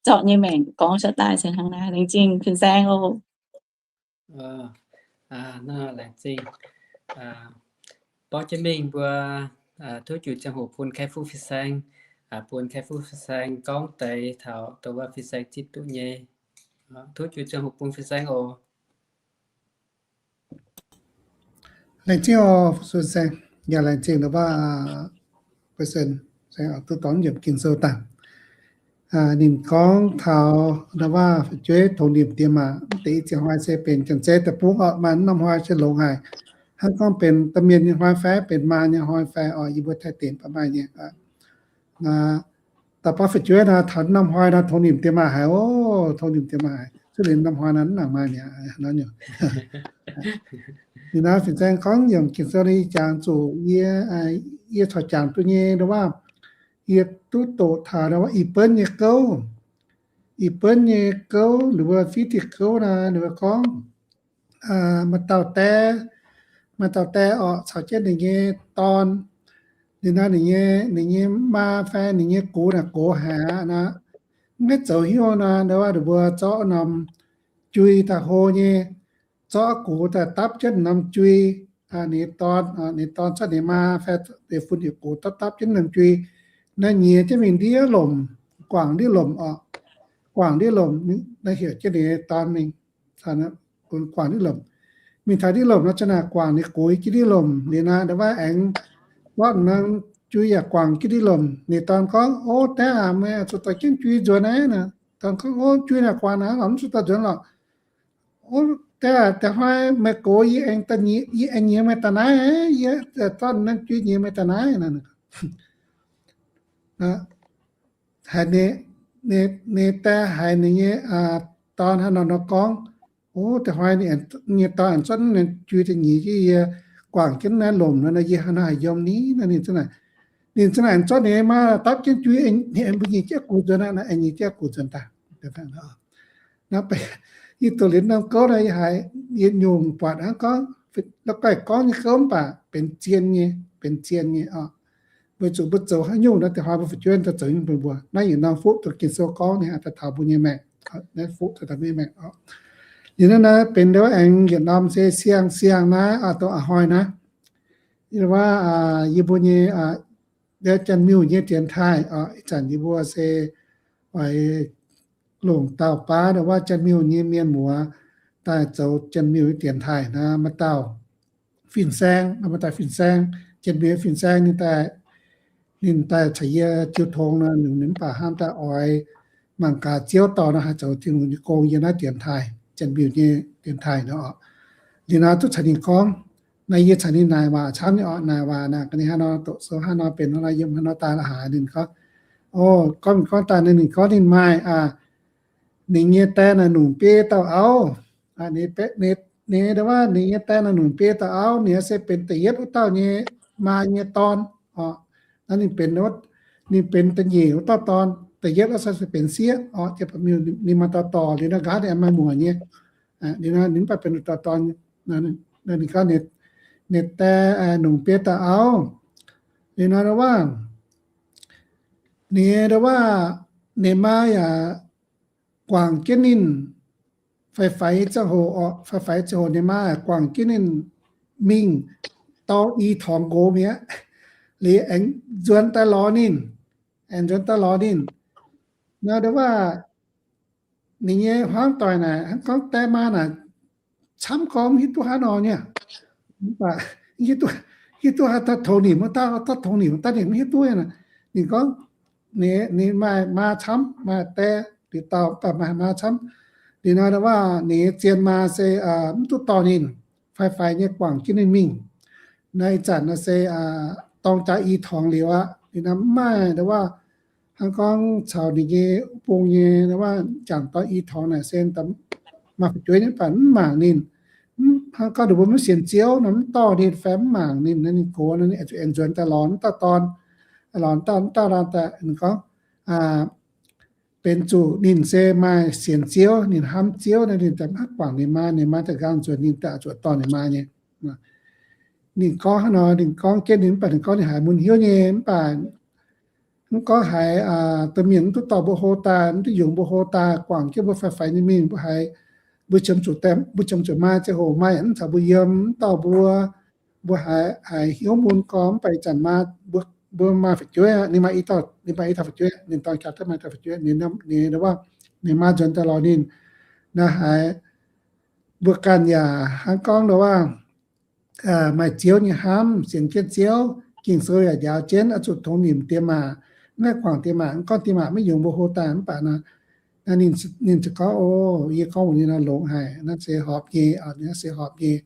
zorqv nyei maengc gorngv cuotv daaih se hnangv naaiv. Laengz zingh fin-saeng oc. Laengz zingh. Borqv jienv mingh mbuo tov juix ziangh hoc bun Kai Fuqv fin-saeng, bun Kai Fuqv fin-saeng gorngv deix taux dongh wuov fin-saeng zipv duqv nyei. Tov juix ziangh hoc bun fin-saeng oc. Laengz zingh oc, fin-saeng. Yaac laengz zingh ndau wuov, duqv dorh yiemc Ging-Sou daaih. Ninh gorngv taux ndau wuov fu'jueiv tongx nimc diex maac, deix i ziex hnoi se benx janx-zei deic-bung orqc, maaih norm hnoi se longx haic. Hnangv gorngv benx domh mienh nyei hnoi fai benx maa nyei hnoi fai orqc, yie mbuo Taiv dingc baac maaih nyei. Da'baav fu'jueiv nor, taux norm hnoi nor tongx nimc diex maac haic oc, tongx nimc diex maac haic. Cuotv liuz norm hnoi nor mv nangc maaih mi'aqv nor. Ninh naaiv fin-saeng gorngv yiemc Ging-Sou nyei jangx zuqc yie, yie corc jangx duqv nyei ndau wuov, yie duqv doqc taux ndau wuov ih buonv nyei gouv, ih buonv nyei gouv, ninh mbuo fitv diuh gouv naaic, ninh mbuo gorngv maaih dauh die, maaih dauh die orqc, caux jienv ninh nyei dorn. Liuz nor ninh nyei, ninh nyei maa fai ninh nyei gox naaic gox haic aqv nor, maiv zoux hnyouv nor, ndau wuov ninh mbuo zorqv norm jui daaih hlo nyei, zorqv gox daaih dapv jienv norm jui. Ninh dorn, ninh dorn cuotv ninh maa fai deix fun yietc gox dapv dapv jienv norm jui. Naaiv nyiex jienv mingh ndiev lomc, guangc ndiev lomc orqc, guangc ndiev lomc, naaiv heuc jienv ninh dorn mingh, guangc ndiev lomc. Mingh taux ndiev lomc nor, ziouc naaic guangc ninh gox jienv ndiev lomc. Liuz naaic ndau wuov aengx zorqv norm jui yaac guangc jienv ndiev lomc. Ninh dorn gorngv, O die aac, meih zuqc dorh jienv jui nzuonx naaiv. Dorn gorngv, O, jui naaic guangc naaiv lorqc, mv zuqc dorh nzuonx lorqc. O die aac, da'hnoi meih gox yie aengx, yie aengx nyiex meih daaih naaiv, yie zorqv norm jui nyiex meih daaih naaiv. Haiz ninh, ninh die haiz ninh nyei dorn hnangv nor nor gorngv, O, da'hnoi ninh nyei dorn aengx zorqv norm jui daaih nyiex jienv yie, guangc jienv naaiv lomc nor, yie hnangv haaix yiem ni? Ninh za'naaic, ninh za'naaic zorqv ninh maa dapv jienv jui, aengx mbuo nyiex jienv gox nzuonx, aengx nyiex jienv gox nzuonx daaih. Naaiv yie doqc liuz norm gouv naaiv, yie haiz yietc nyungc buatc hnangv gorngv, la'guaih gorngv nyei gouv mv baac benx zien nyei, benx zien nyei oc. Weic zuqc mbuo zoux haaix nyungc nor, da'hnoi mbuo fu'jueiv daaih zoux nyungc bun mbuo. Naaiv yietc norm fuqv dongh Ging-Sou gorngv nyei, daaih taux mbuo nyei maengc, naaiv fuqv daaih taux mbuo nyei maengc oc. Liuz naaiv naaiv benx ndau aengx yietc norm se siang, siang naaiv, dongh a'hnoi naaiv. Yie wuov, yie mbuo nyei, Janx-miuh nyei dienx taaih oc. Ih zanc yie mbuo se oix longc dauh baav ndau wuov Janx-miuh nyei mienh muoz daaih zoux Janx-miuh nyei dienx taaih naaiv, maaih dauh fin-saeng, maaih dauh fin-saeng, Janx-miuh fin-saeng ninh daaih, ninh daaih caux yie jiu tong nor, ninh mv baac hnamv daaih oix mangc gaax Ziouv dorh nor haih zoux Tin-Hungh nyei gong yiem naaiv dienx taaih, Janx-miuh nyei dienx taaih nor oc. Liuz naaiv duqv caux ninh gorngv, naaiv yie caux ninh naaic waac camv nyei oc, naaic waac naaic ga'naaiv hnangv nor, doqc sou hnangv nor, benx hnangv nor, yiem hnangv nor daaih la'haaix. Ninh gorngv, o, gorngv, gorngv daaih ninh, ninh gorngv ninh maaih, ninh nyei die naaic nungc biei dauh auv. Ninh, ninh ndau wuov ninh nyei die naaic nungc biei dauh auv, ninh se benx da'yietv wuov dauh nyei maa nyei dorn oc. Naaiv ninh benx, ninh benx da'nyeic wuov dauh dorn, da'yietv wuov se benx sieqv oc. Ninh maaih dauh dorh, liuz naaiv nqa'haav ninh maaih muoc nyei. Liuz naaiv ninh mv baac benx dauh dorn, ninh gorngv ninh die nungc biei dauh auv. Liuz naaiv ndau wuov, ninh ndau wuov, ninh maa yaac guangc jienv ninh. Faix-faix ziangh hoc oc, faix-faix ziangh hoc ninh maa yaac guangc jienv ninh mingh dorh i torngx nqox mi'aqv. Liuz aengx nzuonx daaih lorz ninh, aengx nzuonx daaih lorz ninh. Naaiv ndau wuov, ninh nyei hmuangv doic naaic hnangv gorngv die maa naaic camv gorngv mv hiuv duqv haaix nor nyei. Mv baac hiuv duqv, hiuv duqv haaix dauh tongx nimc wuov dauh, dauh tongx nimc wuov dauh ninh mv hiuv duqv. Ninh gorngv ninh maaih maa camv, maaih die liuz dauh, mv baac maaih maa camv. Liuz nor ndau waac ninh nyei zien maa se mv duqv dorh ninh, faix-faix nyei guangc jienv ninh mingh. Naaiv ih zanc nor se dorng jaax i torngx liuz aqv. Liuz nor mv maaih ndau waac hnangv gorngv caux ninh nyei bung nyei ndau waac jangc dorng i torngx naaic se maaih fu'jueiv nyei, mv baac mv mangc ninh. Hnangv gorngv ninh mbuo mv sienx Ziouv nor, mv dorh ninh fai mv mangc ninh, ninh gox nor ninh zuqc aengx nzuonx daaih lorz mv dauh dorn, lorz dauh, dauh dorn daaih. Ninh gorngv benx zuqc ninh se maaih sienx Ziouv, ninh hnamv Ziouv nor, ninh daaih mv haih guangc ninh maa, ninh maa daaih nqaang nzuonx ninh daaih zuqc dorh ninh maa nyei. Ninh gorngv hnangv nor, ninh gorngv jienv ninh mv baac ninh gorngv ninh haiz mun hnyouv nyei, mv baac mv gorngv haiz domh mienh mv duqv dorh mbuo hlo daaih, mv duqv yungz mbuo hlo daaih, guangc jienv mbuo faix-faix nyei mingh, mbuo haiz mbuo qiemx zuqc, mbuo qiemx zuqc maa ziangh hoc maa yaac mv caux mbuo yiem, mv dorh mbuo, mbuo haiz, haiz hnyouv mun gorngv mv baac ih zanc maa, mbuo, mbuo maaih fu'jueiv aqv. Ninh maaih i dauh, ninh maaih i dauh fu'jueiv, ninh dorng jaax duqv maaih i dauh fu'jueiv, ninh, ninh, ninh maa nzuonx daaih lorz ninh. Naaiv haiz mbuo ganh yaac hnangv gorngv ndau waac maaih Ziouv nyei hnamv, sienx jienv Ziouv, Ging-Sou yaac njaaux jienv oix zuqc tongx nimc diex maac, mv haih guangc diex maac. Mv gorngv diex maac maiv yungz mbuo hlo daaih mv baac nor, ninh, ninh ziouc gorngv, O, yie gorngv mbuox ninh nor longx haic, naaiv se horpc nyei, naaiv se horpc nyei.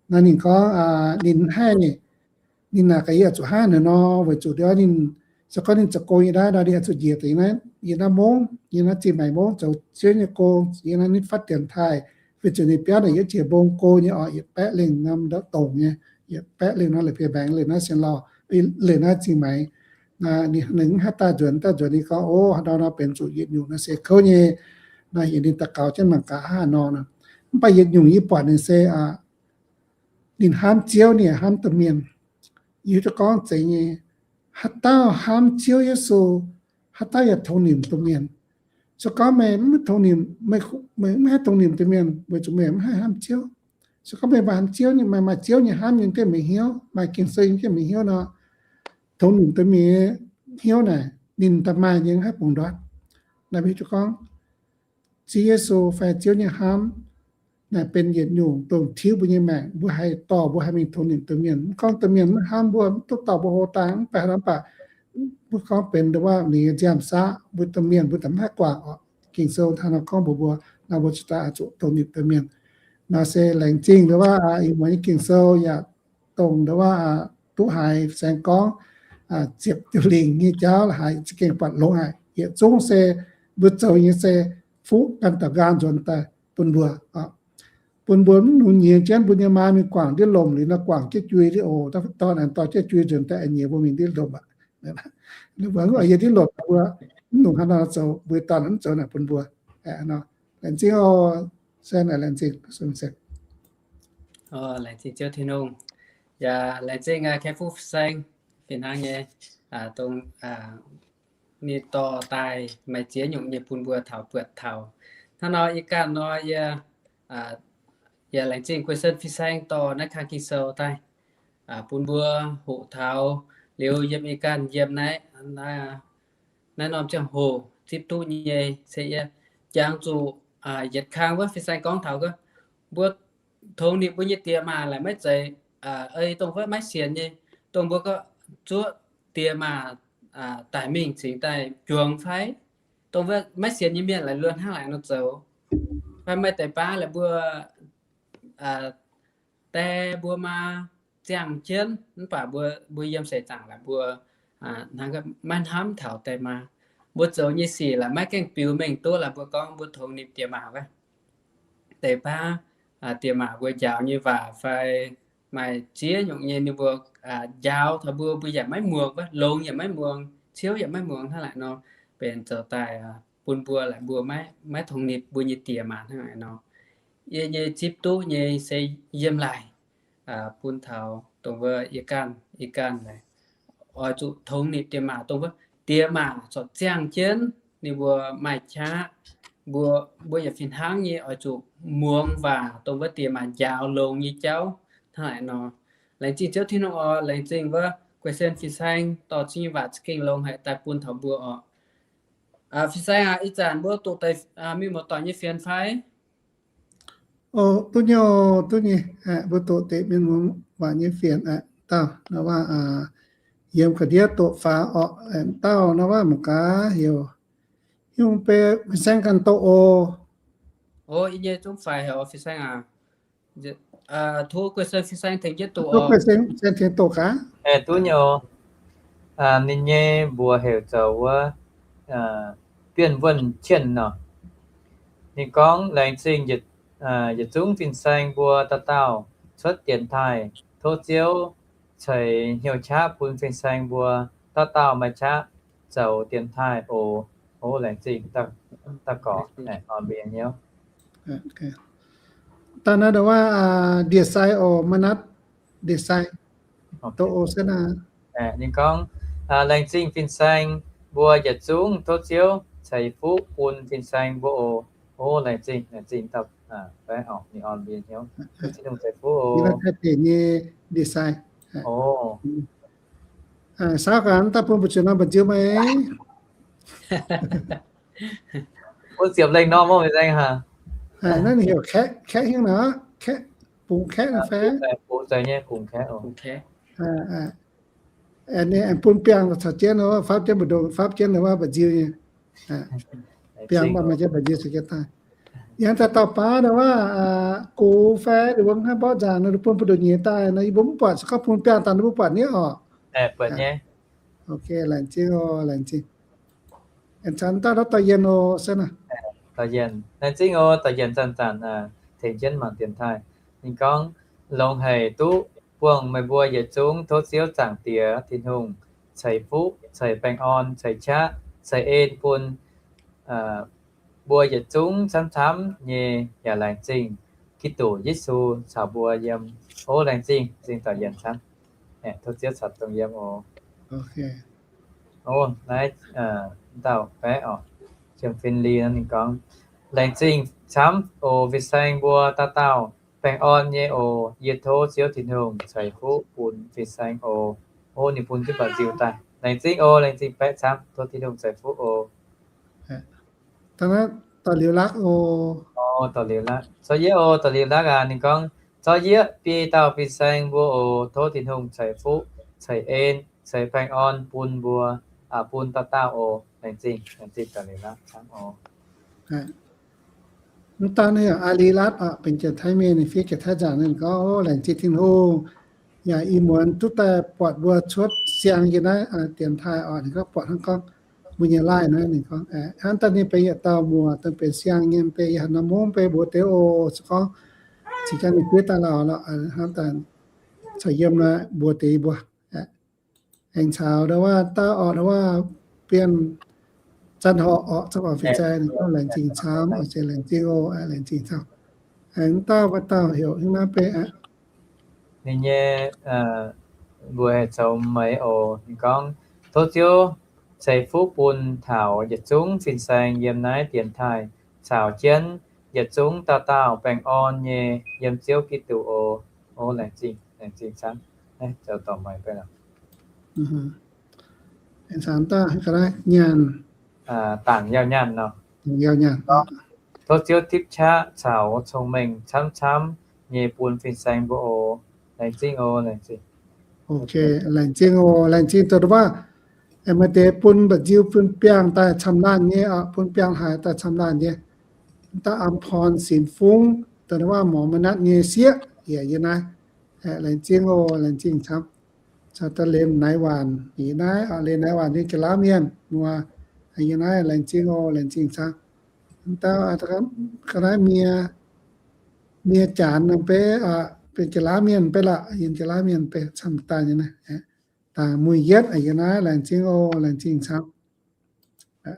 Nor ninh gorngv, ninh haih, ninh naaic gaax yie oix zuqc hnangv naaiv nor, weic zuqc ninh, se gorngv ninh zoux gong yiem naaiv nor, ninh oix zuqc njiec deix yiem naaiv mongv, yiem naaiv zingh maengc mongv zoux Ziouv nyei gong, yiem naaiv nitv fatv dienx taaih, weic zuqc ninh biauv naaic yietv jiex mbong go nyei oc, yietc baeqv lengh norm ndau dongc nyei, yietc baeqv lengh nor leiz biei mbaengx, leiz naaiv sienx lorh, leiz naaiv zingh maengx. Ninh mv haih daaih nzuonx, daaih nzuonx ninh gorngv, O, haaix ndau nor benx zuqc yietc nyungc nor se kouv nyei. Nor heuc ninh daux gaux jienv mangc gaax hnangv haaix nor. Mv baac yietc nyungc yie buatc ninh se ninh hnamv Ziouv, ninh yaac hnamv domh mienh. Yie hiuv duqv gorngv zeiz nyei, haaix dauh hnamv Ziouv Yesu, haaix dauh yaac tongx nimc domh mienh. Se gorngv meih mv tongx nimc, meih mv haih tongx nimc domh mienh weic zuqc meih mv haih hnamv Ziouv. Se gorngv meih maaih hnamv Ziouv nyei, meih maaih Ziouv nyei hnamv yiem jienv meih hnyouv, maaih Ging-Sou yiem jienv meih hnyouv nor, tongx nimc domh mienh nyei hnyouv naaic ninh daaih maaih nyei, mv haih bungx ndortv. Naaiv mbuo hiuv duqv gorngv Ziouv Yesu fai Ziouv nyei hnamv naaic benx yietc nyungc dongh tiuv mbuo nyei maengc, mbuo haih dorh mbuo haih mingh tongx nimc domh mienh. Mv gorngv domh mienh maiv hnamv mbuo, mv duqv dorh mbuo hlo daaih, mv baac hnamv baac mbuo gorngv benx ndau waac ninh nyei nziaamv-saqv, mbuo domh mienh mbuo daaih mv haih guangc oc. Ging-Sou hnangv nor gorngv mbuox mbuo, nor mbuo cingx daaih oix zuqc tongx nimc domh mienh. Nor se laengz zingh ndau waac ih muonz nyei Ging-Sou yaac dongh ndau waac duqv haiz saeng gorngv ziepc diuh lingc nyei jauv haiz za'gengh buatc longx haic. Yietc zungv se mbuo zoux nyei se fuqv ganh daux nqaang nzuonx daaih bun mbuo, bun mbuo mv nunc nyiex jienv mbuo nyei maa mingh guangc ndiev lomc liuz nor guangc jienv jui ndiev oc, dorh naaic dorh jienv jui nzuonx daaih nyiex mbuo mingh ndiev lomc aqv. Mbuo yiem ndiev lomc mbuo mv nungx haaix nor zoux, mbuo dorn mv zoux naaic bun mbuo. Laengz zingh oc. Se naaic laengz zingh. Laengz zingh Ziouv Tin-Hungh. Yaac laengz zingh Kei Fuqv Saeng fih hnangv nyei, dongh ninh dorh daaih maaih ziex nyungc nyei bun mbuo taux buatc taux. Hnangv nor yie ganh nor yie yaac laengz zingh Guei Sen Fin Saeng dorh naaiv kang Ging-Sou daaih bun mbuo hoqc taux liuz yiem yie ganh yiem naaiv, naaiv norm ziangh hoc zipv duqv nyei se yie jangx zuqc yietc kang wuov Fin Saeng gorngv taux mbuo tongx nimc mbuo nyei diex maac laaic maiv zeiz ei dongh wuov maiv sienx nyei, dongh mbuo gorngv zuov diex maac daic mingh cingx daaih juangc fai? Dongh wuov maiv sienx nyei mienh laaic luonx hnangv laaic nor zoux. Fai maaih deix baav laaic mbuo die mbuo maa ziangh jienv mv baac mbuo, mbuo yiem seix zaangc laaic mbuo hnangv maiv hnamv taux deix maa. Mbuo zoux nyei sic laaic maiv gaengh biux mengh duqv laaic mbuo gorngv mbuo tongx nimc diex maac wuov. Deix baav diex maac mbuo njaaux nyei waac fai maaih ziex nyungc nyei ninh mbuo njaaux taux mbuo, mbuo yaac maiv muangx wuov, longx yaac maiv muangx, ciouv yaac maiv muangx hnangv laaic nor, benx zoux daaih bun mbuo laaic mbuo maiv tongx nimc mbuo nyei diex maac hnangv laaic nor. Yie nyei zipv duqv nyei se yiem laaic bun taux dongh wuov yie ganh, yie ganh laaic oix zuqc tongx nimc diex maac, dongh wuov diex maac corc ziangh jienv ninh mbuo maaih qaqv, mbuo, mbuo yaac fih hnangv nyei oix zuqc muangx waac dongh wuov diex maac njaaux longx nyei jauv hnangv laaic nor. Laengz zingh Ziouv Tin-Hungh oc. Laengz zingh wuov Guei Sen Fin Saeng dorh zingh nyei waac za'gengh longx haic daaih bun taux mbuo oc. Fin Saeng aac, ih zanc mbuo doqc deix mienh muoz-doic nyei fienx fai? O, duqv nyei, duqv nyei. Mbuo doqc deix mienh muoz-doic nyei fienx aqv. Dauh nor waac yiem ga'ndiev doqc faaux orqc, dauh nor waac mangc gaax heuc, Hiuv Beiv, Fin Saeng ganh doqc oc. Ov, yie nyei zungv faix haic oc, fin-saeng aac. Tov guei sen fin-saeng tengx jienv doqc oc. Guei sen fin-saeng tengx doqc gaax. Duqv nyei oc. Ninh nyei mbuox heuc zoux wuov Bienh Wuonh Qienh nor. Ninh gorngv, laengz zingh yietc zungv fin-saeng mbuo dauh dauh cuotv dienx taaih, tov Ziouv ceix hnyouv qaqv bun fin-saeng mbuo dauh dauh maaih qaqv zoux dienx taaih oc. Ov, laengz zingh dauh gorx. Daaih naaiv ndongc wuov ndie-sai oc, maiv natv ndie-sai. Doqc oc se naaic. Ninh gorngv, laengz zingh fin-saeng mbuo yietc zungv, tov Ziouv ceix fuqv bun fin-saeng mbuo oc. Ov, laengz zingh, laengz zingh dauh, ninh orn mbuo nyei hnyouv. Tov Tin-Hungh ceix fuqv oc. Taiv deic nyei ndie-sai. Saav gaax daaih bun mbu'ziex norm mba'nziu maah. Bun ziepc lengh norm mv nzaeng haic. Naaiv ninh heuc kaeqv, kaeqv hingv nor, kaeqv, bungx kaeqv fai? Bungx nyei, bungx kaeqv. Aengx bun biangh caux jienv, fapv jienv mbu'ndongx, fapv jienv wuov mba'nziu nyei. Biangh maaih jienv mba'nziu caux jienv daaih. Yie hnamv daaih dauh baav wuov, gox fai ninh mbuo hnangv mborqv nzaangc nor, bun mbu'ndongx nyei daaih nor, yie mbuo mv buatc, se gorngv bun biangh daaih ninh mbuo buatc nyei oc. Ok, laengz zingh oc, laengz zingh. Aengx caux daaih dauh Yienh oc, se naaic. Laengz zingh oc, dauh Yienh zanc-zanc tengx jienv mangc dienx taaih. Ninh gorngv, longx haic duqv buangh meih mbuo yietc zungv, tov Ziouv Zaangc Diex Tin-Hungh ceix fuqv, ceix baengh orn, ceix qaqv, ceix en bun mbuo yietc zungv camv-camv nyei, yaac laengz zingh Giduc Yesu caux mbuo yiem. Ov, laengz zingh, zingh dauh Yienh camv. Tov Ziouv caux dongh yiem oc. Ov, naaiv dauh baeqv oc, Jiem Fin Li nor ninh gorngv, laengz zingh camv oc, fin-saeng mbuo dauh dauh baengh orn nyei oc. Yie tov Ziouv Tin-Hungh ceix fuqv bun fin-saeng oc. Ov, ninh bun jienv mba'nziu daaih. Laengz zingh oc, laengz zingh baeqv camv, tov Tin-Hungh ceix fuqv oc. Da'liuz lakv oc. Da'liuz lakv, zorqv yieqv oc, da'liuz lakv aac, ninh gorngv, zorqv yieqv biei dauh fin-saeng mbuo oc. Tov Tin-Hungh ceix fuqv, ceix en, ceix baengh orn bun mbuo, bun dauh dauh oc. Laengz zingh, laengz zingh da'liuz lakv camv oc. Mv daan naaiv yaac Aa Li Latv oc, benx Janx-Taiv mienh, ninh fiev Janx-Taiv nzaangc, ninh gorngv, ov, laengz zingh Tin-Hungh, yaac ih muonz duqv daaih buatc mbuo cuotv siang yie naaiv dienx taaih oc. Ninh gorngv buatc hnangv gorngv mbuo nyei laih naaiv, ninh gorngv, hnangv daaih ninh benx yietc dauh muoc, daaih benx siang nyei, benx yietc norm mungv, benx mbuox deix oc. Se gorngv cingx jang ninh fiev daaih lauh lorqc, hnangv daaih caux yiem naaiv mbuox deix mbuo. Aengx caux ndau wuov daaih orqc, ndau wuov Bienh Zanc Horqc orqc, zanc orqc fin-saeng, ninh gorngv laengz zingh camv oc, laengz zingh oc, laengz zingh camv. Aengx dauh, dauh heuc hingv naaiv beiv aqv. Ninh nyei mbuox heuc zoux Meix oc. Ninh gorngv, tov Ziouv ceix fuqv bun taux yietc zungv fin-saeng yiem naaiv dienx taaih, caux jienv yietc zungv dauh dauh baengh orn nyei yiem Ziouv Giduc oc. Ov, laengz zingh, laengz zingh camv. Zoux dorc Meix beiv aqv. Aengx caux dauh ga'naaiv nyaanh, Dangc Yauh Nyaanh nor, Yauh Nyaanh, tov Ziouv tipv qaqv caux cong-mengh camv-camv nyei bun fin-saeng mbuo oc. Laengz zingh oc, laengz zingh. Ok, laengz zingh oc, laengz zingh dongh wuov, maaih deix bun mba'nziu bun biangh daaih camv-laanh nyei oc, bun biangh haaix daaih camv-laanh nyei. Daaih อำพร Sinx Fungx, dongh wuov หมอมนัส nyei sieqv yaac yiem naaiv. Laengz zingh oc, laengz zingh camv. Caux daaih Lenx Naiv Waanc yiem naaiv, Lenx Naiv Waanc nyei ga'naaiv mienh muoz yiem naaiv, laengz zingh oc, laengz zingh camv. Dauh ga'naaiv Mie, Mie Janx beiv, benx ga'naaiv mienh beiv lorqc, yiem ga'naaiv mienh beiv camv daaih nyei naaiv. Daaih Muic Yietv yiem naaiv, laengz zingh oc, laengz zingh camv.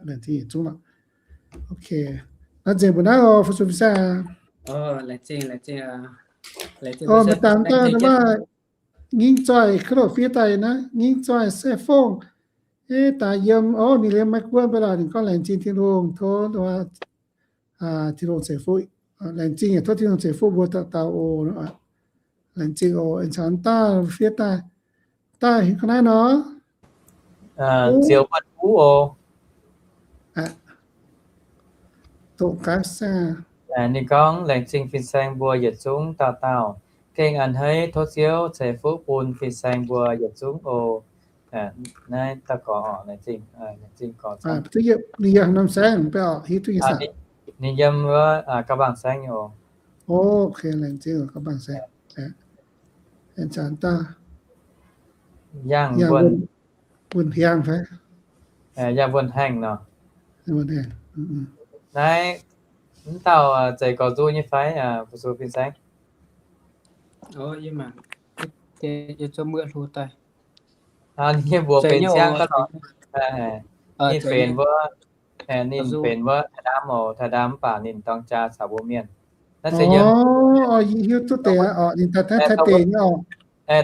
Laengz zingh yietc zungv lorqc. Ok, naaiv nzengc mbuo naaiv oc, fu-sux fin-saeng. Maaih dangx dauh wuov, Ngingh Zoih, kov loc fiev daaih naaiv, Ngingh Zoih Se Fongh. Daaih yiem, ov, ninh liemh Meiv Guoqv beiv lorqc, ninh gorngv laengz zingh Tin-Hungh, tov Tin-Hungh ceix fuqv. Laengz zingh, tov Tin-Hungh ceix fuqv mbuo dauh dauh oc. Laengz zingh oc. Aengx caux daaih fiev daaih, daaih ga'naaiv nor, Ziouc Manh Huv oc. Doqc gaax saah. Ninh gorngv, laengz zingh fin-saeng mbuo yietc zungv dauh dauh. Gengh a'hneiv tov Ziouv ceix fuqv bun fin-saeng mbuo yietc zungv oc. Naaiv dauh gorx oc, laengz zingh, laengz zingh gorx. Ninh yiem norm saengv, hiuv duqv nyei saah? Ninh yiem wuov Gauh Bang Saengv nyei oc. O, laengz zingh oc, Gauh Bang Saengv. Aengx zanc daaih Yangh Wuonh Hiang fai? Yangh Wuonh Haengh nor. Naaiv, mv dauh zeiz gorx nzuqv nyei fai, fu su fin-saeng? Ninh nyei mbuox benx siang gauh lorqc. Ninh benx wuov, ninh benx wuov Taiv Ndaamv oc, Taiv Ndaamv mv baac ninh dorng jaa caux mbuo mienh. Naaiv se yiem, hiuv duqv deix oc, ninh daaih Taiv deic nyei oc.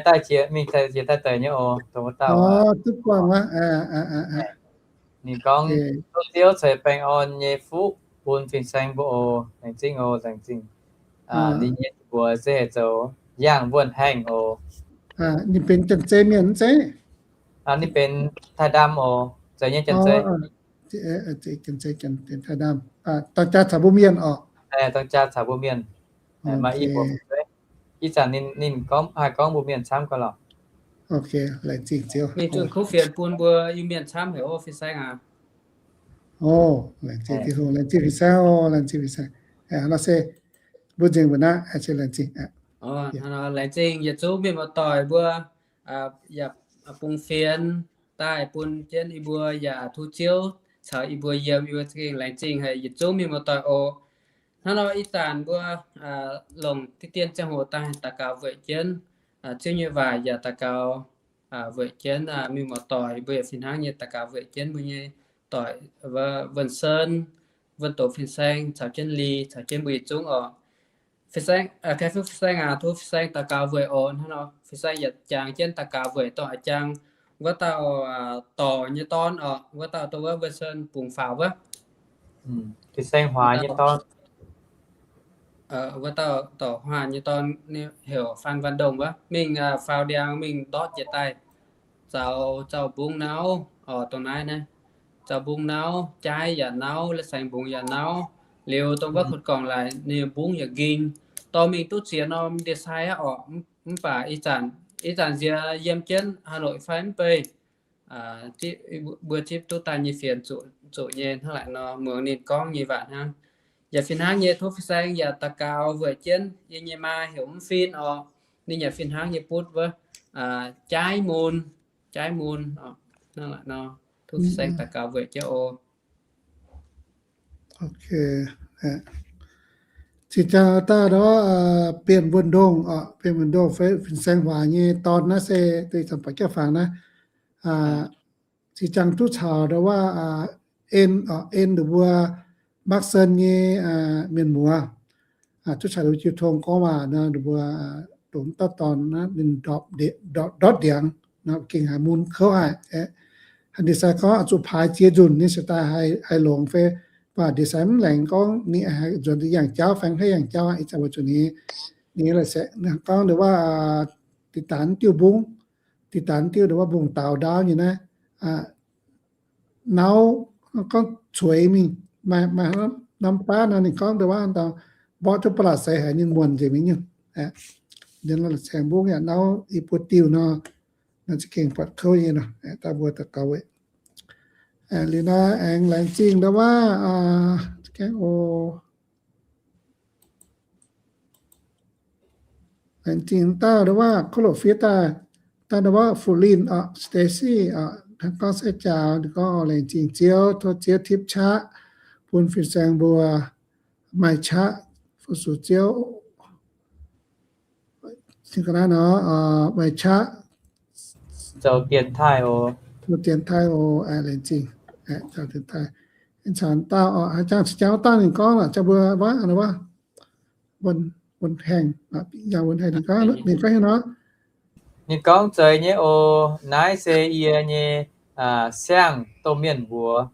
Daaih jiex mingh jiex Taiv deic nyei oc, dongh wuov dauh. Duqv buangh wuov. Ninh gorngv, tov Ziouv ceix baengh orn nyei fuqv bun fin-saeng mbuo oc. Laengz zingh oc, laengz zingh. Ninh nyei mbuox se heuc zoux Yangh Wuonh Haengh oc. Ninh benx Janx-Zei mienh mv zeiz? Ninh benx Taiv Ndaamv oc, zeiz nyei Janx-Zei. Janx-Zei, Taiv Ndaamv, dorng jaa caux mbuo mienh oc. Dorng jaa caux mbuo mienh. Maaih i mbuox, ih zanc ninh, ninh gorngv, haih gorngv mbuo mienh camv gauh lorqc. Laengz zingh Ziouv. Mingh zunh kuv fienx bun mbuo Iu-Mienh camv haic oc, fin-saeng aac. O, laengz zingh Tin-Hungh, laengz zingh fin-saeng oc, laengz zingh fin-saeng. Nor se mbuo nzengc mbuo naaiv, se laengz zingh. Laengz zingh yietc zungv mienh muoz-doic mbuo yaac bungx fienx daaih bun jienv yie mbuo yaac tov Ziouv caux yie mbuo yiem, yie mbuo za'gengh laengz zingh haic yietc zungv mienh muoz-doic oc. Hnangv nor ih zanc mbuo longc diqv dien ziangh hoc daaih daux gaux weic jienv Ziouv nyei waac yaac daux gaux weic jienv mienh muoz-doic, mbuo yaac fih hnangv nyei daux gaux weic jienv mbuo nyei doic, Wuonh Sen, Wuonh Doz fin-saeng caux jienv Li caux jienv mbuo yietc zungv oc. Fin-saeng, Kai Fuqv fin-saeng aac, tov fin-saeng daux gaux weic oc. Hnangv nor fin-saeng yaac jangx jienv daux gaux weic dongh a'jang wuov dauh dorc nyei dorn oc, wuov dauh dongh wuov Wuonh Sen bungx faaux wuov. Fin-saeng Huaax nyei dorn. Wuov dauh dorc Huaax nyei dorn heuc Faan Van Ndongh wuov, mingh faaux ndiangx mingh ndortv jiex daaih, zaux, zaux mbungv nauv oc, dongh naaiv naaiv. Zaux mbungv nauv, jaaiv yaac nauv, la'saengx mbungx yaac nauv. Liuz dongh wuov kuotv gorngc laaix ninh mbungv yaac nqing. Dorh mingh duqv ziex norm ndie-sai aqv oc. Mv baac ih zanc, ih zanc nziex yiem jienv Hà Nội fai mv bei, mbuo zipv duqv daaih nyei fienx zuqc nyei hnangv laaic nor, muangx ninh gorngv nyei waac hnangv. Yaac fih hnangv nyei tov fin-saeng yaac daux gaux weic jienv yie nyei maa heuc mv fin oc. Ninh yaac fih hnangv nyei butv wuov, jaaiv mun, jaaiv mun oc. Hnangv laaic nor, tov fin-saeng daux gaux weic jienv oc. Zinh ziangx daaih nor, Bienh Wuonh Ndongh oc, Bienh Wuonh Ndongh fai fin-saeng Huaax nyei dorn naaiv se deix zanc baac jauv-fangx naaiv. Zinh ziangx duqv caux ndau wuov En oc, En ndau mbuo Mbark Sen nyei mienh muoz, duqv caux ndau jiu tong gorngv waac nor, ndau mbuo dongh dauh dorn naaiv ninh ndortv ndiangx nor, gengh haiz mun kouv haic. Haiz ndie-sai gorngv zuqc paaix ziex nzunc ninh se daaih haih longx fai, mv baac ndie-sai mv laengz gorngv ninh haih nzuonx yangh jauv fai mv haih yangh jauv aqv. Ih zanc weic zuqc ninh, ninh la'saengx gorngv ndau wuov, deix daaih diuh mbungv, deix daaih diuh ndau wuov mbungv daaux ndaauv nyei naaiv, nauv gorngv cueix mingh, maaih, maaih norm baav nor ninh gorngv ndau wuov, mborqv duqv ba'laqc seix haic ninh muonc nzengc mingh nyungc. Ninh la'saengx mbungv yaac nauv i buo diuh nor, nor za'gengh buatc kouv nyei nor, daaih mbuo daux gaux weic. Liuz naaiv aengx laengz zingh ndau wuov, gaengh o, laengz zingh dauh ndau wuov kov loc fiev daaih, daaih ndau wuov Fu Linh oc, Stacy oc, gorngv sai jaaux, ninh gorngv, laengz zingh Ziouv, tov Ziouv tipv qaqv bun fin-saeng mbuo maaih qaqv fu-sux Ziouv. Naaiv nor, maaih qaqv zoux dienx taaih oc. Zoux dienx taaih oc, laengz zingh. Zoux dienx taaih. Caux dauh oc, haaix jangx, jangx wuov dauh ninh gorngv lorqc, jangx mbuo wuov, wuov, Wuonh Haengh, yangh Wuonh Haengh ninh gorngv, ninh gorngv haaix nor? Ninh gorngv, zeiz nyei oc, naaiv se yie nyei siang-domh mienh mbuox.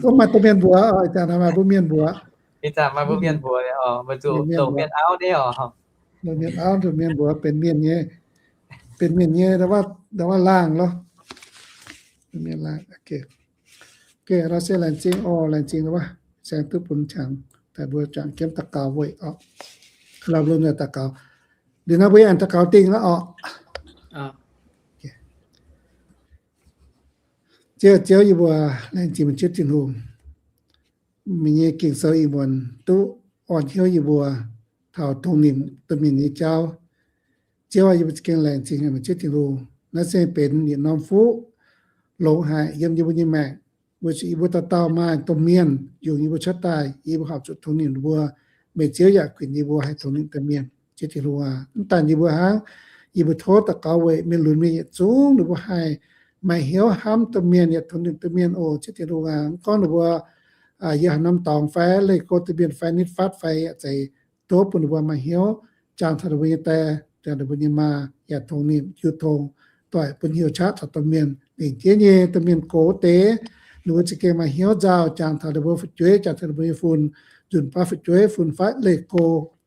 Mv maaih domh mienh mbuox, ih zanc maaih mbuo mienh mbuox. Ih zanc maaih mbuo mienh mbuox, weic zuqc domh mienh auv nyei oc. Domh mienh auv, domh mienh mbuox benx mienh nyei, benx mienh nyei, ndau wuov laangh lorqc. Mienh laangh, ok. Ok, nor se laengz zingh oc, laengz zingh wuov, saeng duqv bun qangx daaih mbuo juangc jienv daux gaux weic oc. Ka lau lomh nzoih daux gaux. Liuz nor mbuo yaac daux gaux dingh aqv oc. Ziouv, Ziouv yie mbuo laengz zingh meih Ziouv Tin-Hungh. meih nyei Ging-Sou ih muonz duqv orn hnyouv yie mbuo taux tongx nimc domh mienh nyei jauv. Ziouv aah, yie mbuo za'gengh laengz zingh haic meih Ziouv Tin-Hungh. Naaiv se benx yietc norm fuqv longx haic yiem yie mbuo nyei maengc, weic zuqc yie mbuo dauh dauh maaih domh mienh yungz yie mbuo cuotv daaih, yie mbuo horpc zuqc tongx nimc ninh mbuo. Meih Ziouv yaac kuinx yie mbuo haih tongx nimc domh mienh. Ziouv Tin-Hungh aac, mv daan yie mbuo hnangv, yie mbuo tov daux gaux weic mienh lunx mienh yietc zungv ninh mbuo haih maaih hnyouv hnamv domh mienh yaac tongx nimc domh mienh oc. Ziouv Tin-Hungh aac, mv gorngv ninh mbuo yiem haaix norm dorngx fai leih go domh mienh fai nitv fatv fai yaac zeiz, tov bun ninh mbuo maaih hnyouv jangx taux ninh mbuo nyei die, jangx ninh mbuo nyei maa, yaac tongx nimc jiu tong, doic bun hnyouv qaqv taux domh mienh. Lingc jeiv nyei domh mienh gox deix, ninh mbuo za'gengh maaih hnyouv nzauh jangx taux ninh mbuo fu'jueiv, jangx taux ninh mbuo nyei fun, nzunc baav fu'jueiv fun fatv leih go,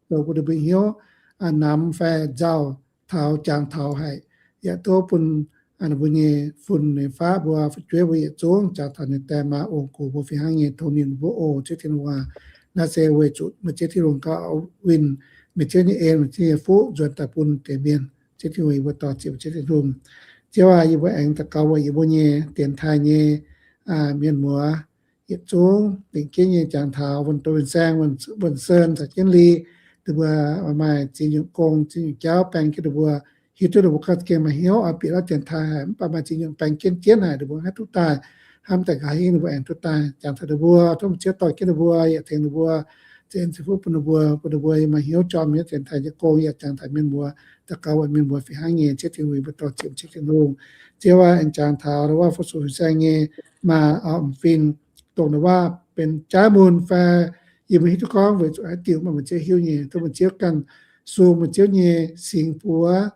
zoux bun ninh mbuo hnyouv namx fai nzauh taux jangx taux haic. Yaac tov bun ninh mbuo nyei fun nyei faqv mbuo fu'jueiv mbuo yietc zungv jangx taux ninh die maa ong-gux mbuo fih hnangv nyei, tongx nimc ninh mbuo oc. Ziouv Tin-Hungh aac, naaiv se weic zuqc meih Ziouv Tin-Hungh gauh winh meih Ziouv nyei en, meih Ziouv nyei fuqv nzuonx daaih bun deix mienh. Ziouv Tin-Hungh, yie mbuo dor-ziec meih Ziouv Tin-Hungh. Ziouv aac, yie mbuo aengx daux gaux weic yie mbuo nyei dienx taaih nyei mienh muoz yietc zungv lingc jeiv nyei jangx taux wuonh doz wuonh saeng, wuonh sen caux jienv li, ninh mbuo maaih ziex nyungc gong, ziex nyungc jauv baeng jienv ninh mbuo, hiuv duqv ninh mbuo gauh za'gengh maaih hnyouv oix bieqc lauv dienx taaih haic, mv baac maaih ziex nyungc baeng jienv jienv haic, ninh mbuo haih duqv daaih hnamv daaih nqa'haav hingv ninh mbuo aengx duqv daaih jangx taux ninh mbuo. Tov meih Ziouv dorh jienv ninh mbuo, yaac tengx ninh mbuo, za'eix ziangx fuqv bun ninh mbuo, bun ninh mbuo maaih hnyouv jorm nyei dienx taaih nyei gong, yaac jangx taux mienh muoz, daux gaux weic mienh muoz fih hnangv nyei. Ziouv Tin-Hungh, yie mbuo dor-ziec meih Ziouv Tin-Hungh. Ziouv aac, aengx jangx taux ndau wuov fu-sux fin-saeng nyei maa, m'fin, dongh ndau wuov benx jaaiv mun fai yie mbuo hiuv duqv gorngv weic zuqc haaix diuc maaih meih Ziouv hiuv nyei. Tov meih Ziouv ganh sung meih Ziouv nyei singx buoz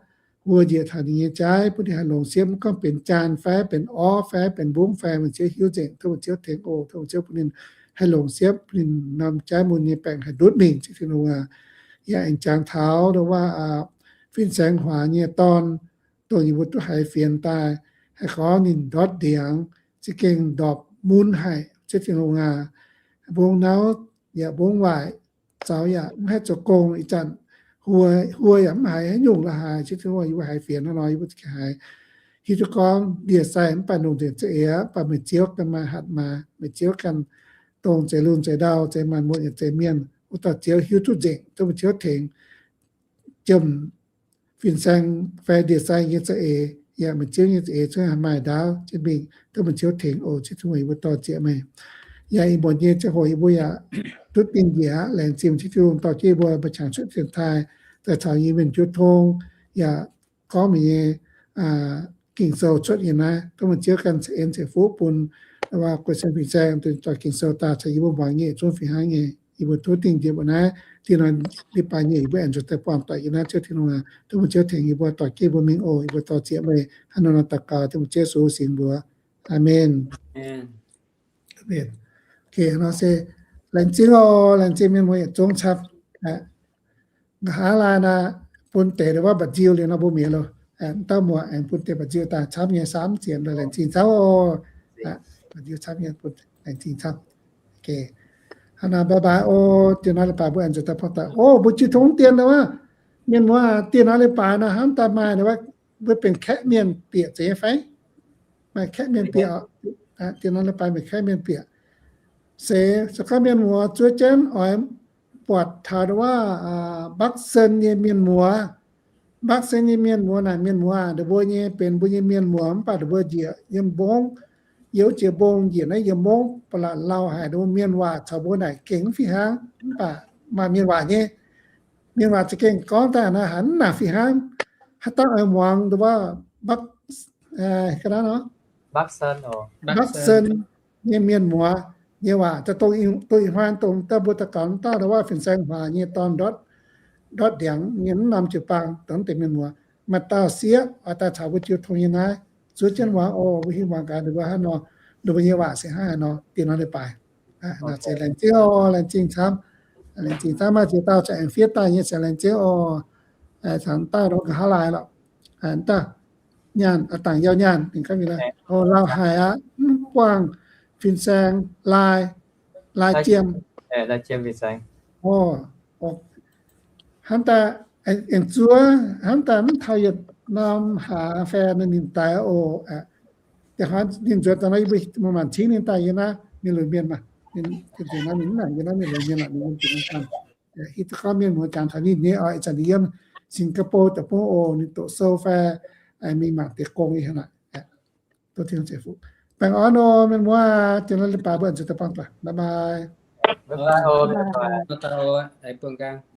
huo njiec taux ninh nyei jaaiv, bun ninh haih longc siepv, mv gorngv benx jaan fai benx orv fai benx mbungv fai, meih Ziouv hiuv nzengc. Tov meih Ziouv tengx oc. Tov meih Ziouv bun ninh haih longc siepv, bun ninh norm jaaiv mun nyei baengc haih ndutv mingh. Ziouv Tin-Hungh aac, yaac aengx jangx taux ndau wuov fin-saeng huaax nyei dorn, dongh yie mbuo duqv haiz fienx daaih, haih gorngv ninh ndortv ndiangx, za'gengh ndorpc mun haic. Ziouv Tin-Hungh aac, mbungv nauv yaac mbungv waaic, zaux yaac mv haih zoux gong. Ih zanc huo, huo yaac mv haiz haaix nyungc la'haaix. Ziouv Tin-Hungh, yie mbuo haiz fienx hnangv nor, yie mbuo za'gengh haiz hiuv duqv gorngv ndie-sai mv baac longc nzengc za'eix, mv baac meih Ziouv ganh maaih hatc maaz, meih Ziouv ganh dongh zeix lungh zeix ndau, zeix maanc muotc yaac zeix mienh, wuov dauh Ziouv hiuv duqv nzengc. Tov meih Ziouv tengx jomc fin-saeng fai ndie-sai nyei za'eix, yaac meih Ziouv nyei za'eix zungv haih maaih ndaauv jienv mingh. Tov meih Ziouv tengx oc. Ziouv Tin-Hungh, yie mbuo dor-ziec meih. Yaac ih muonz nyei ziangh hoc yie mbuo yaac duqv dingh njiec aqv. Laengz zingh Ziouv Tin-Hungh dorh jienv yie mbuo mbuo qangx cuotv dienx taaih daaih caux Iu-Mienh jiu tong, yaac gorngv meih nyei Ging-Sou cuotv nyei naaiv. Tov meih Ziouv ganh ceix en ceix fuqv bun guei sen fin-saeng, doix Ging-Sou daaih caux yie mbuo muangx nyei zungv fih hnangv nyei. Yie mbuo tov dingh njiec mbuo naaiv, dingh nor leiz-baaix nyei yie mbuo aengx nzuonx daaih buangh doic yie naaiv. Ziouv Tin-Hungh aac, tov meih Ziouv tengx yie mbuo dorh jienv yie mbuo mingh oc. Yie mbuo dor-ziec meih hnangv nor nor daux gaux dengh mbuo Ziouv Yesu singx mbuox. Aamen. Nor se laengz zingh oc. Laengz zingh mienh muoz yietc zungv camv. Nqa'haav laai naaic bun deix ndau wuov mba'nziu liuz nor mbuo mi'aqv loh. Dauh muoz aengx bun deix mba'nziu daaih camv nyei, samv zienx, laengz zingh camv oc. Mba'nziu camv nyei, bun laengz zingh camv. Hnangv naaic, bye bye oc. Dieh nor leiz-baaix mbuo aengx zuqc daaih buangh doic oc. Mbuo jiu tong dien ndau wuov, mienh muoz, dieh nor leiz-baaix naaic hnamv daaih maaih ndau wuov, mbuo benx kaeqv mienh bieqc zeiz nyei fai? Maaih kaeqv mienh bieqc oc. Dieh nor leiz-baaix maaih kaeqv mienh bieqc. Se, se gorngv mienh muoz zuov jienv oix buatc taux ndau wuov Bắc Sơn nyei mienh muoz. Bắc Sơn nyei mienh muoz naaic, mienh muoz aac, ninh mbuo nyei benx mbuo nyei mienh muoz, mv baac ninh mbuo njiec yiem mbongv, yiem jiex mbong njiec naaiv yiem mbongv ba'laqc lauh haic. Ninh mbuo mienh waac caux mbuo naaic gengh mv fih hnangv, mv baac maaih mienh waac nyei. Mienh waac za'gengh gorngv daaih naaic haiz mv nangc fih hnangv. Haaix dauh oix muangx ndau wuov Bắc, Bắc Sơn nyei mienh muoz nyei waac, dongh ih hnoi dongh dauh mbuo daux gaux dauh ndau wuov fin-saeng huaax nyei dorn ndortv, ndortv ndiangx nyei mv norm jiu-baang dongh deix mienh muoz, maaih dauh sieqv oix daaih caux mbuo jiu tong nyei naaiv. Zuov jienv muangx oc. Mbuo hiuv muangx gaax ninh mbuo hnangv nor, ninh mbuo nyei waac se hnangv haaix nor. Dieh nor leiz-baaix se laengz zingh oc. Laengz zingh camv. Laengz zingh camv. Maaih ziex dauh za'gengh fiev daaih nyei se laengz zingh oc. Caux dauh nor nqa'haav laai lorqc. Dauh nyaanh, dangc yauh nyaanh, ninh gorngv mingh, o, lauh haic aqv, mv buangh fin-saeng laai, laai jiem. Hnamv daaih aengx zuov, hnamv daaih mv taux yietc norm hlaax fai ninh daix oc. Da'faanh ninh nzuonx daaih nor, yie mbuo maanc cingv ninh daaih yie naaiv mienh lunx mienh maah. Naaiv mienh mv naaic yie naaiv mienh loz mienh naaic, ninh yiem jiex naaiv ganh. Hitv duqv gorngv mienh muoz jangx taux ninh nyei oc, ih zanc ninh yiem Singapore deic-bung oc, ninh doqc sou fai mingh mangc deix gong nyei hnangv naaic. Baengh orn oc mienh muoz, jiex naaiv leiz-baaix mbuo nzuonx daaih buangh doic. Bye bye.